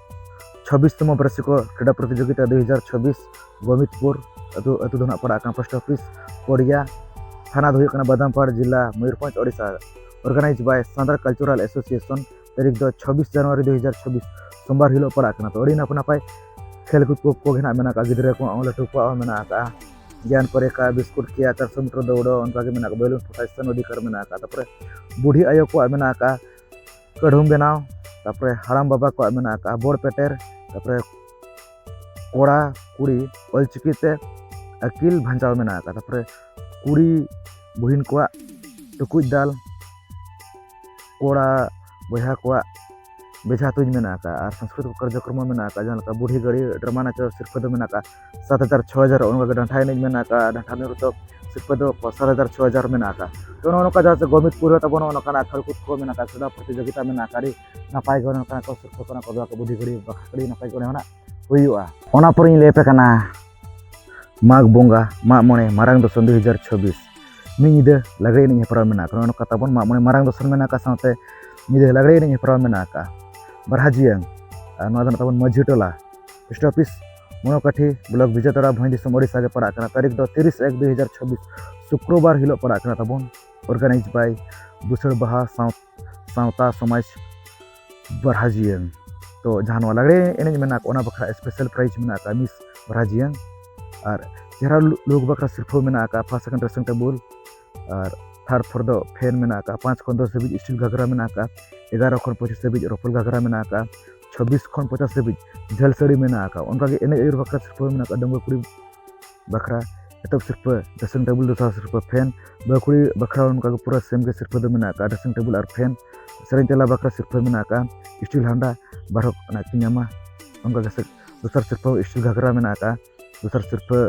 ᱪᱷᱚᱵᱵᱤᱥ ᱛᱚᱢᱚ ᱵᱟᱨᱥᱤᱠᱚ ᱠᱨᱤᱰᱟ ᱯᱨᱚᱛᱤᱡᱳᱜᱤᱛᱟ ᱫᱩ ᱦᱟᱡᱟᱨ ᱪᱷᱚᱵᱵᱤᱥ, ᱜᱳᱢᱤᱛᱯᱩᱨ ᱟᱹᱛᱩ, ᱟᱹᱛᱩ ᱫᱚ ᱱᱟᱜ ᱯᱟᱲᱟᱜ ᱠᱟᱱᱟ ᱯᱳᱥᱴ ᱚᱯᱷᱤᱥ ᱯᱚᱲᱤᱭᱟ᱾ ᱛᱷᱟᱱᱟ ᱫᱚ ᱦᱩᱭᱩᱜ ᱠᱟᱱᱟ ᱵᱟᱫᱟᱢᱯᱟᱦᱟᱲ, ᱡᱤᱞᱟ Mayurbhanj, Odisha. Organized by Santal Cultural Association᱾ ᱛᱟᱹᱨᱤᱠᱷ ᱫᱚ ᱪᱷᱟᱵᱵᱤᱥ ᱡᱟᱱᱩᱣᱟᱨᱤ ᱫᱩ ᱦᱟᱡᱟᱨ ᱪᱷᱟᱵᱵᱤᱥ, ᱥᱳᱢᱵᱟᱨ ᱦᱤᱞᱳᱜ ᱯᱟᱲᱟᱜ ᱠᱟᱱᱟ᱾ ᱛᱚ ᱟᱹᱰᱤ ᱱᱟᱯᱟᱭ ᱱᱟᱯᱟᱭ ᱠᱷᱮᱞ ᱠᱚ ᱠᱚ ᱜᱮ ᱱᱟᱜ ᱢᱮᱱᱟᱜ ᱟᱠᱟᱫᱼᱟ᱾ ᱜᱤᱫᱽᱨᱟᱹ ᱠᱚᱣᱟᱜ ᱦᱚᱸ, ᱞᱟᱹᱴᱩ ᱠᱚᱣᱟᱜ ᱦᱚᱸ ᱢᱮᱱᱟᱜ ᱟᱠᱟᱫᱼᱟ᱾ ᱜᱮᱭᱟᱱ ᱯᱚᱨᱤᱠᱷᱟ, ᱵᱤᱥᱠᱩᱴ ᱠᱷᱮᱭᱟ, ᱪᱟᱨᱥᱚ ᱢᱤᱴᱟᱨ ᱫᱟᱹᱣᱲᱟᱹ, ᱚᱱᱠᱟᱜᱮ ᱢᱮᱱᱟᱜ ᱟᱠᱟᱫ ᱵᱮᱞᱩᱱ ᱯᱷᱚᱴᱟ, ᱥᱤᱥᱟᱱ ᱚᱫᱷᱤᱠᱟᱨ ᱢᱮᱱᱟᱜ ᱟᱠᱟᱫ᱾ ᱛᱟᱨᱯᱚᱨᱮ ᱵᱩᱰᱷᱤ ᱟᱭᱳ ᱠᱚᱣᱟᱜ ᱢᱮᱱᱟᱜ ᱟᱠᱟᱫ ᱠᱟᱹᱰᱷᱩᱢ ᱵᱮᱱᱟᱣ, ᱛᱟᱨᱯᱚᱨᱮ ᱦᱟᱲᱟᱢ ᱵᱟᱵᱟ ᱠᱚᱣᱟᱜ ᱢᱮᱱᱟᱜ ᱟᱠᱟᱫ ᱵᱚᱲ ᱯᱮᱴᱮᱨ, ᱛᱟᱨᱯᱚᱨᱮ ᱠᱚᱲᱟ ᱠᱩᱲᱤ ᱚᱞᱪᱤᱠᱤ ᱛᱮ ᱟᱹᱠᱤᱞ ᱵᱷᱟᱧᱪᱟᱣ ᱢᱮᱱᱟᱜ ᱟᱠᱟᱫ᱾ ᱛᱟᱨᱯᱚᱨᱮ ᱠᱩᱲᱤ ᱵᱩᱦᱤᱱ ᱠᱚᱣᱟᱜ ᱴᱩᱠᱩᱡ ᱫᱟᱞ, ᱠᱚᱲᱟ ᱵᱚᱭᱦᱟ ᱠᱚᱣᱟᱜ ᱵᱮᱡᱷᱟ ᱛᱩᱧ ᱢᱮᱱᱟᱜ ᱟᱠᱟᱫ, ᱟᱨ ᱥᱟᱝᱥᱠᱨᱤᱛᱤᱠ ᱠᱟᱨᱡᱚᱠᱨᱚᱢ ᱢᱮᱱᱟᱜ ᱟᱠᱟᱫ, ᱡᱟᱦᱟᱸ ᱞᱮᱠᱟ ᱵᱩᱰᱷᱤ ᱜᱟᱹᱲᱤ, ᱰᱨᱟᱢᱟ ᱱᱟᱪᱚ ᱥᱤᱨᱯᱟᱹ ᱫᱚ ᱢᱮᱱᱟᱜ ᱟᱠᱟᱫ ᱥᱟᱛ ᱦᱟᱡᱟᱨ ᱪᱷᱚ ᱦᱟᱡᱟᱨ, ᱚᱱᱠᱟ ᱜᱮ ᱰᱟᱱᱴᱟ ᱮᱱᱮᱡ ᱢᱮᱱᱟᱜ ᱟᱠᱟᱫ, ᱰᱟᱱᱴᱟ ᱱᱨᱩᱛᱚ ᱥᱤᱨᱯᱟᱹ ᱫᱚ ᱥᱟᱛ ᱦᱟᱡᱟᱨ ᱪᱷᱚ ᱦᱟᱡᱟᱨ ᱢᱮᱱᱟᱜ ᱟᱠᱟᱫ᱾ ᱛᱚ ᱱᱚᱜᱼᱚ ᱱᱚᱝᱠᱟ ᱡᱟᱦᱟᱸ ᱥᱮ ᱜᱚᱢᱤᱛ ᱯᱩᱨ ᱨᱮ ᱛᱟᱵᱚᱱ ᱱᱚᱜᱼᱚ ᱱᱚᱝᱠᱟᱱᱟᱜ ᱠᱷᱮᱞ ᱠᱩᱫ ᱠᱚ ᱢᱮᱱᱟᱜ ᱟᱠᱟᱫ, ᱠᱷᱮᱞᱟ ᱯᱨᱚᱛᱤᱡᱳᱜᱤᱛᱟ ᱢᱮᱱᱟᱜ ᱟᱠᱟᱫ, ᱟᱹᱰᱤ ᱱᱟᱯᱟᱭ ᱜᱮ ᱚᱱᱮ ᱚᱱᱠᱟᱱᱟᱜ ᱠᱚ ᱥᱤᱨᱯᱟᱹ ᱠᱚ ᱚᱱᱟ ᱠᱚ ᱫᱚᱦᱚ ᱠᱟᱜ, ᱵᱩᱰᱷᱤ ᱜᱟᱹᱲᱤ ᱵᱟᱠᱷᱨᱟ ᱟᱹᱰᱤ ᱱᱟᱯᱟᱭ ᱜᱮ ᱚᱸᱰᱮ ᱠᱷᱚᱱᱟᱜ ᱦᱩᱭᱩᱜᱼᱟ᱾ ᱚᱱᱟ ᱯᱚᱨᱮᱧ ᱞᱟᱹᱭ ᱟᱯᱮ ᱠᱟᱱᱟ ᱢᱟᱜᱽ ᱵᱚᱸᱜᱟ ᱢᱟᱜ ᱢᱚᱬᱮ ᱢᱟᱨᱟᱝ ᱫᱚᱥᱚᱱ ᱫᱩ ᱦᱟᱡᱟᱨ ᱪᱷᱟᱵᱵᱤᱥ᱾ ᱢᱤᱫ ᱧᱤᱫᱟᱹ ᱞᱟᱜᱽᱲᱮ ᱮᱱᱮᱡ ᱦᱮᱯᱨᱟᱣ ᱢᱮᱱᱟᱜ ᱟᱠᱟᱫ᱾ ᱱᱚᱜᱼᱚ ᱱᱚᱝᱠᱟ ᱛᱟᱵᱚᱱ ᱢᱟᱜ ᱢᱚᱬᱮ ᱢᱟᱨᱟᱝ ᱫᱚᱥᱚᱱ ᱢᱮᱱᱟᱜ ᱟᱠᱟᱫ, ᱥᱟᱶᱛᱮ ᱧᱤᱫᱟᱹ ᱞᱟᱜᱽᱲᱮ ᱮᱱᱮᱡ ᱦᱮᱯᱨᱟᱣ ᱢᱮᱱᱟᱜ ᱟᱠᱟᱫ᱾ ᱵᱟᱨᱦᱟ ᱡᱤᱭᱟᱹᱝ, ᱟᱨ ᱱᱚᱣᱟ ᱫᱚ ᱱᱟᱜ ᱛᱟᱵᱚᱱ ᱢᱟᱹᱡᱷᱤ ᱴᱚᱞᱟ, ᱯᱳᱥᱴ ᱚᱯᱷᱤᱥ, ᱢᱚᱱᱳᱠᱟᱴᱷᱤ ᱵᱞᱚᱠ, ᱵᱤᱡᱚᱭᱛᱟᱲᱟ, ᱵᱷᱚᱸᱡᱽ ᱫᱤᱥᱚᱢ, ᱳᱰᱤᱥᱟ ᱜᱮ ᱯᱟᱲᱟᱜ ᱠᱟᱱᱟ᱾ ᱛᱟᱹᱨᱤᱠᱷ ᱫᱚ ᱛᱤᱨᱤᱥ ᱮᱠ ᱫᱩ ᱦᱟᱡᱟᱨ ᱪᱷᱟᱵᱵᱤᱥ, ᱥᱩᱠᱨᱚᱵᱟᱨ ᱦᱤᱞᱳᱜ ᱯᱟᱲᱟᱜ ᱠᱟᱱᱟ ᱛᱟᱵᱚᱱ᱾ Organized by ᱵᱩᱥᱟᱹᱲ ᱵᱟᱦᱟ ᱥᱟᱶ-, ᱥᱟᱶᱛᱟ ᱥᱚᱢᱟᱡᱽ ᱵᱟᱨᱦᱟ ᱡᱤᱭᱟᱹᱝ᱾ ᱛᱚ ᱡᱟᱦᱟᱸ ᱱᱚᱣᱟ ᱞᱟᱜᱽᱲᱮ ᱮᱱᱮᱡ ᱢᱮᱱᱟᱜ ᱟᱠᱟᱫ, ᱚᱱᱟ ᱵᱟᱠᱷᱨᱟ special prize ᱢᱮᱱᱟᱜ ᱟᱠᱟᱫ ᱢᱤᱥ ᱵᱟᱨᱦᱟ ᱡᱤᱭᱟᱹᱝ᱾ ᱟᱨ ᱪᱮᱦᱨᱟ ᱞᱩ-, look ᱵᱟᱠᱷᱨᱟ ᱥᱤᱨᱯᱷᱟᱹ ᱢᱮᱱᱟᱜ ᱟᱠᱟᱫ first second dressing table, ᱟᱨ third fourth ᱫᱚ fan ᱢᱮᱱᱟᱜ ᱟᱠᱟᱫ᱾ ᱯᱟᱸᱪ ᱠᱷᱚᱱ ᱫᱚᱥ ᱫᱷᱟᱹᱵᱤᱡ steel ᱜᱷᱟᱜᱽᱨᱟ ᱢᱮᱱᱟᱜ ᱟᱠᱟᱫ, ᱮᱜᱟᱨᱚ ᱠᱷᱚᱱ ᱯᱚᱸᱪᱤᱥ ᱫᱷᱟᱹᱵᱤᱡ ᱨᱚᱯᱚᱞ ᱜᱷᱟᱜᱽᱨᱟ ᱢᱮᱱᱟᱜ ᱟᱠᱟᱫ, ᱪᱷᱟᱵᱵᱤᱥ ᱠᱷᱚᱱ ᱯᱚᱧᱪᱟᱥ ᱫᱷᱟᱹᱵᱤᱡ ᱡᱷᱟᱹᱞ ᱥᱟᱹᱲᱤ ᱢᱮᱱᱟᱜ ᱟᱠᱟᱫ᱾ ᱚᱱᱠᱟᱜᱮ ᱮᱱᱮᱡ ᱟᱹᱭᱩᱨ ᱵᱟᱠᱷᱨᱟ ᱥᱤᱨᱯᱷᱟᱹ ᱢᱮᱱᱟᱜ ᱟᱠᱟᱫ᱾ ᱰᱟᱺᱜᱩᱣᱟᱹ ᱠᱩᱲᱤ ᱵᱟᱠᱷᱨᱟ ᱮᱛᱚᱦᱚᱵ ᱥᱤᱨᱯᱷᱟᱹ dressing table, ᱫᱚᱥᱟᱨ ᱥᱤᱨᱯᱷᱟᱹ fan, ᱵᱟᱹᱦᱩ ᱠᱩᱲᱤ ᱵᱟᱠᱷᱨᱟ ᱚᱱᱠᱟ ᱜᱮ ᱯᱩᱨᱟᱹ same ᱜᱮ ᱥᱤᱨᱯᱷᱟᱹ ᱫᱚ ᱢᱮᱱᱟᱜ ᱟᱠᱟᱫ, dressing table ᱟᱨ fan᱾ ᱥᱮᱨᱮᱧ ᱛᱮᱞᱟ ᱵᱟᱠᱷᱨᱟ ᱥᱤᱨᱯᱷᱟᱹ ᱢᱮᱱᱟᱜ ᱟᱠᱟᱫ steel ᱦᱟᱱᱰᱟ, ᱵᱟᱨ ᱦᱚᱲ ᱱᱟᱜ ᱠᱤᱱ ᱧᱟᱢᱟ᱾ ᱚᱱᱠᱟ ᱜᱮ ᱥᱮ-, ᱫᱚᱥᱟᱨ ᱥᱤᱨᱯᱷᱟᱹ steel ᱜᱷᱟᱜᱽᱨᱟ ᱢᱮᱱᱟᱜ ᱟᱠᱟᱫ, ᱫᱚᱥᱟᱨ ᱥᱤᱨᱯᱷᱟᱹ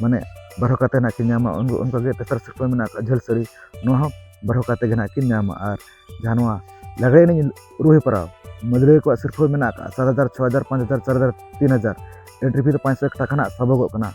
ᱢᱟᱱᱮ ᱵᱟᱨ ᱦᱚᱲ ᱠᱟᱛᱮ ᱱᱟᱜ ᱠᱤᱱ ᱧᱟᱢᱟ᱾ ᱚᱱ-, ᱚᱱᱠᱟ ᱜᱮ ᱛᱮᱥᱟᱨ ᱥᱤᱨᱯᱷᱟᱹ ᱢᱮᱱᱟᱜ ᱟᱠᱟᱫ ᱡᱷᱟᱹᱞ ᱥᱟᱹᱲᱤ, ᱱᱚᱣᱟ ᱦᱚᱸ ᱵᱟᱨ ᱦᱚᱲ ᱠᱟᱛᱮ ᱜᱮ ᱱᱟᱜ ᱠᱤᱱ ᱧᱟᱢᱟ᱾ ᱟᱨ ᱡᱟᱦᱟᱸ ᱱᱚᱣᱟ ᱞᱟᱜᱽᱲᱮ ᱮᱱᱮᱡ ᱨᱩ ᱦᱮᱯᱨᱟᱣ, ᱢᱟᱹᱫᱟᱹᱲᱤᱭᱟᱹ ᱠᱚᱣᱟᱜ ᱥᱤᱨᱯᱷᱟᱹ ᱢᱮᱱᱟᱜ ᱟᱠᱟᱫ ᱥᱟᱛ ᱦᱟᱡᱟᱨ, ᱪᱷᱚ ᱦᱟᱡᱟᱨ, ᱯᱟᱸᱪ ᱦᱟᱡᱟᱨ, ᱪᱟᱨ ᱦᱟᱡᱟᱨ, ᱛᱤᱱ ᱦᱟᱡᱟᱨ᱾ Entry fee ᱫᱚ ᱯᱟᱸᱪᱥᱚ ᱴᱟᱠᱟ ᱱᱟᱜ ᱥᱟᱵᱚᱜᱚᱜ ᱠᱟᱱᱟ᱾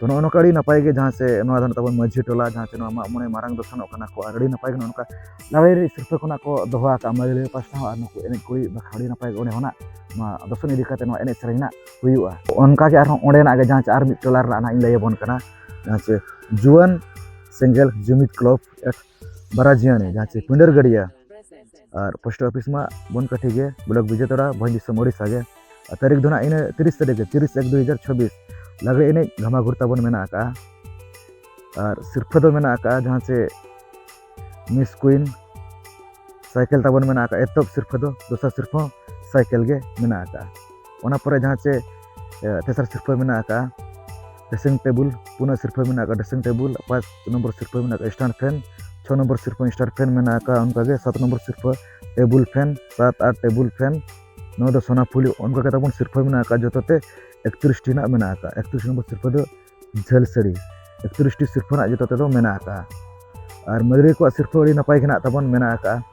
ᱛᱚ ᱱᱚᱜᱼᱚ ᱱᱚᱝᱠᱟ ᱟᱹᱰᱤ ᱱᱟᱯᱟᱭ ᱜᱮ, ᱡᱟᱦᱟᱸ ᱥᱮ ᱱᱚᱣᱟ ᱫᱚ ᱱᱟᱜ ᱛᱟᱵᱚᱱ ᱢᱟᱹᱡᱷᱤ ᱴᱚᱞᱟ, ᱡᱟᱦᱟᱸ ᱥᱮ ᱱᱚᱣᱟ ᱢᱟᱜ ᱢᱚᱬᱮ ᱢᱟᱨᱟᱝ ᱫᱚᱥᱚᱱᱚᱜ ᱠᱟᱱᱟ ᱠᱚ, ᱟᱨ ᱟᱹᱰᱤ ᱱᱟᱯᱟᱭ ᱜᱮ ᱱᱚᱜᱼᱚ ᱱᱚᱝᱠᱟ ᱞᱟᱜᱽᱲᱮ ᱮᱱᱮᱡ ᱥᱤᱨᱯᱷᱟᱹ ᱠᱷᱚᱱᱟᱜ ᱠᱚ ᱫᱚᱦᱚ ᱟᱠᱟᱫᱼᱟ ᱢᱟᱹᱫᱟᱹᱲᱤᱭᱟᱹ ᱯᱟᱥᱴᱟ ᱦᱚᱸ ᱟᱨ ᱱᱩᱠᱩ ᱮᱱᱮᱡ ᱠᱩᱲᱤ ᱵᱟᱠᱷᱨᱟ ᱟᱹᱰᱤ ᱱᱟᱯᱟᱭ ᱜᱮ ᱚᱸᱰᱮ ᱦᱚᱸ ᱱᱟᱜ ᱱᱚᱣᱟ ᱫᱚᱥᱚᱱ ᱤᱫᱤ ᱠᱟᱛᱮ ᱱᱚᱣᱟ ᱮᱱᱮᱡ ᱥᱮᱨᱮᱧ ᱱᱟᱜ ᱦᱩᱭᱩᱜᱼᱟ᱾ ᱚᱱᱠᱟ ᱜᱮ ᱟᱨᱦᱚᱸ ᱚᱸᱰᱮᱱᱟᱜ ᱜᱮ ᱡᱟᱦᱟᱸ ᱪᱮ ᱟᱨ ᱢᱤᱫ ᱴᱚᱞᱟ ᱨᱮᱱᱟᱜ ᱱᱟᱜ ᱤᱧ ᱞᱟᱹᱭ ᱟᱵᱚᱱ ᱠᱟᱱᱟ, ᱡᱟᱦᱟᱸ ᱪᱮ ᱡᱩᱣᱟᱹᱱ ᱥᱮᱸᱜᱮᱞ ᱡᱩᱢᱤᱫ ᱠᱞᱟᱵᱽ ᱮᱴ ᱵᱟᱨᱟᱡᱤᱭᱟᱱᱤ, ᱡᱟᱦᱟᱸ ᱪᱮ ᱯᱤᱸᱰᱟᱹᱨ ᱜᱟᱹᱰᱤᱭᱟ᱾ ᱟᱨ ᱯᱳᱥᱴ ᱚᱯᱷᱤᱥ ᱢᱟ ᱵᱚᱱᱠᱟᱴᱷᱤ ᱜᱮ, ᱵᱞᱚᱠ ᱵᱤᱡᱮᱛᱟᱲᱟ, ᱵᱷᱚᱸᱡᱽ ᱫᱤᱥᱚᱢ, ᱳᱰᱤᱥᱟ ᱜᱮ᱾ ᱟᱨ ᱛᱟᱹᱨᱤᱠᱷ ᱫᱚ ᱱᱟᱜ ᱤᱱᱟᱹ ᱛᱤᱨᱤᱥ ᱛᱟᱹᱨᱤᱠᱷ ᱜᱮ, ᱛᱤᱨᱤᱥ ᱮᱠ ᱫᱩ ᱦᱟᱡᱟᱨ ᱪᱷᱚᱵᱵᱤᱥ, ᱞᱟᱜᱽᱲᱮ ᱮᱱᱮᱡ ᱜᱷᱟᱢᱟᱜᱷᱩᱨ ᱛᱟᱵᱚᱱ ᱢᱮᱱᱟᱜ ᱟᱠᱟᱫᱼᱟ᱾ ᱟᱨ ᱥᱤᱨᱯᱷᱟᱹ ᱫᱚ ᱢᱮᱱᱟᱜ ᱟᱠᱟᱫᱼᱟ ᱡᱟᱦᱟᱸ ᱪᱮ ᱢᱤᱥ ᱠᱩᱭᱤᱱ ᱥᱟᱭᱠᱮᱞ ᱛᱟᱵᱚᱱ ᱢᱮᱱᱟᱜ ᱟᱠᱟᱫᱼᱟ᱾ ᱮᱛᱚᱦᱚᱵ ᱥᱤᱨᱯᱷᱟᱹ ᱫᱚ, ᱫᱚᱥᱟᱨ ᱥᱤᱨᱯᱷᱟᱹ ᱦᱚᱸ ᱥᱟᱭᱠᱮᱞ ᱜᱮ ᱢᱮᱱᱟᱜ ᱟᱠᱟᱫᱼᱟ᱾ ᱚᱱᱟ ᱯᱚᱨᱮ ᱡᱟᱦᱟᱸ ᱪᱮ, ᱮ, ᱛᱮᱥᱟᱨ ᱥᱤᱨᱯᱷᱟᱹ ᱢᱮᱱᱟᱜ ᱟᱠᱟᱫᱼᱟ ᱰᱨᱮᱥᱤᱝ ᱴᱮᱵᱩᱞ, ᱯᱩᱱᱟᱜ ᱥᱤᱨᱯᱷᱟᱹ ᱢᱮᱱᱟᱜ ᱟᱠᱟᱫᱼᱟ ᱰᱨᱮᱥᱤᱝ ᱴᱮᱵᱩᱞ, ᱯᱟᱸᱪ ᱱᱚᱢᱵᱚᱨ ᱥᱤᱨᱯᱷᱟᱹ ᱢᱮᱱᱟᱜ ᱟᱠᱟᱫᱼᱟ ᱥᱴᱟᱱᱰ ᱯᱷᱮᱱ, ᱪᱷᱚ ᱱᱚᱢᱵᱚᱨ ᱥᱤᱨᱯᱷᱟᱹ ᱥᱴᱟᱱᱰ ᱯᱷᱮᱱ ᱢᱮᱱᱟᱜ ᱟᱠᱟᱫᱼᱟ, ᱚᱱᱠᱟᱜᱮ ᱥᱟᱛ ᱱᱚᱢᱵᱚᱨ ᱥᱤᱨᱯᱷᱟᱹ ᱴᱮᱵᱩᱞ ᱯᱷᱮᱱ, ᱥᱟᱛ ᱟᱨ ᱴᱮᱵᱩᱞ ᱯᱷᱮᱱ, ᱱᱚᱣᱟ ᱫᱚ ᱥᱳᱱᱟ ᱯᱷᱩᱞᱤ, ᱚᱱᱠᱟ ᱠᱟᱛᱮ ᱵᱚᱱ ᱥᱤᱨᱯᱷᱟᱹ ᱢᱮᱱᱟᱜ ᱟᱠᱟᱫᱼᱟ ᱡᱚᱛᱚ ᱛᱮ ᱮᱠᱛᱨᱤᱥ ᱴᱤ ᱨᱮᱱᱟᱜ ᱢᱮᱱᱟᱜ ᱟᱠᱟᱫᱼᱟ᱾ ᱮᱠᱛᱨᱤᱥ ᱱᱚᱢᱵᱚᱨ ᱥᱤᱨᱯᱷᱟᱹ ᱫᱚ ᱡᱷᱟᱹᱞ ᱥᱟᱹᱲᱤ, ᱮᱠᱛᱨᱤᱥ ᱴᱤ ᱥᱤᱨᱯᱷᱟᱹ ᱨᱮᱱᱟᱜ ᱡᱚᱛᱚ ᱛᱮᱫᱚ ᱢᱮᱱᱟᱜ ᱟᱠᱟᱫᱼᱟ᱾ ᱟᱨ ᱢᱟᱹᱫᱟᱹᱲᱤᱭᱟᱹ ᱠᱚᱣᱟᱜ ᱥᱤᱨᱯᱷᱟᱹ ᱟᱹᱰᱤ ᱱᱟᱯᱟᱭ ᱜᱮ ᱱᱟᱜ ᱛᱟᱵᱚᱱ ᱢᱮᱱᱟᱜ ᱟᱠᱟᱫᱼᱟ,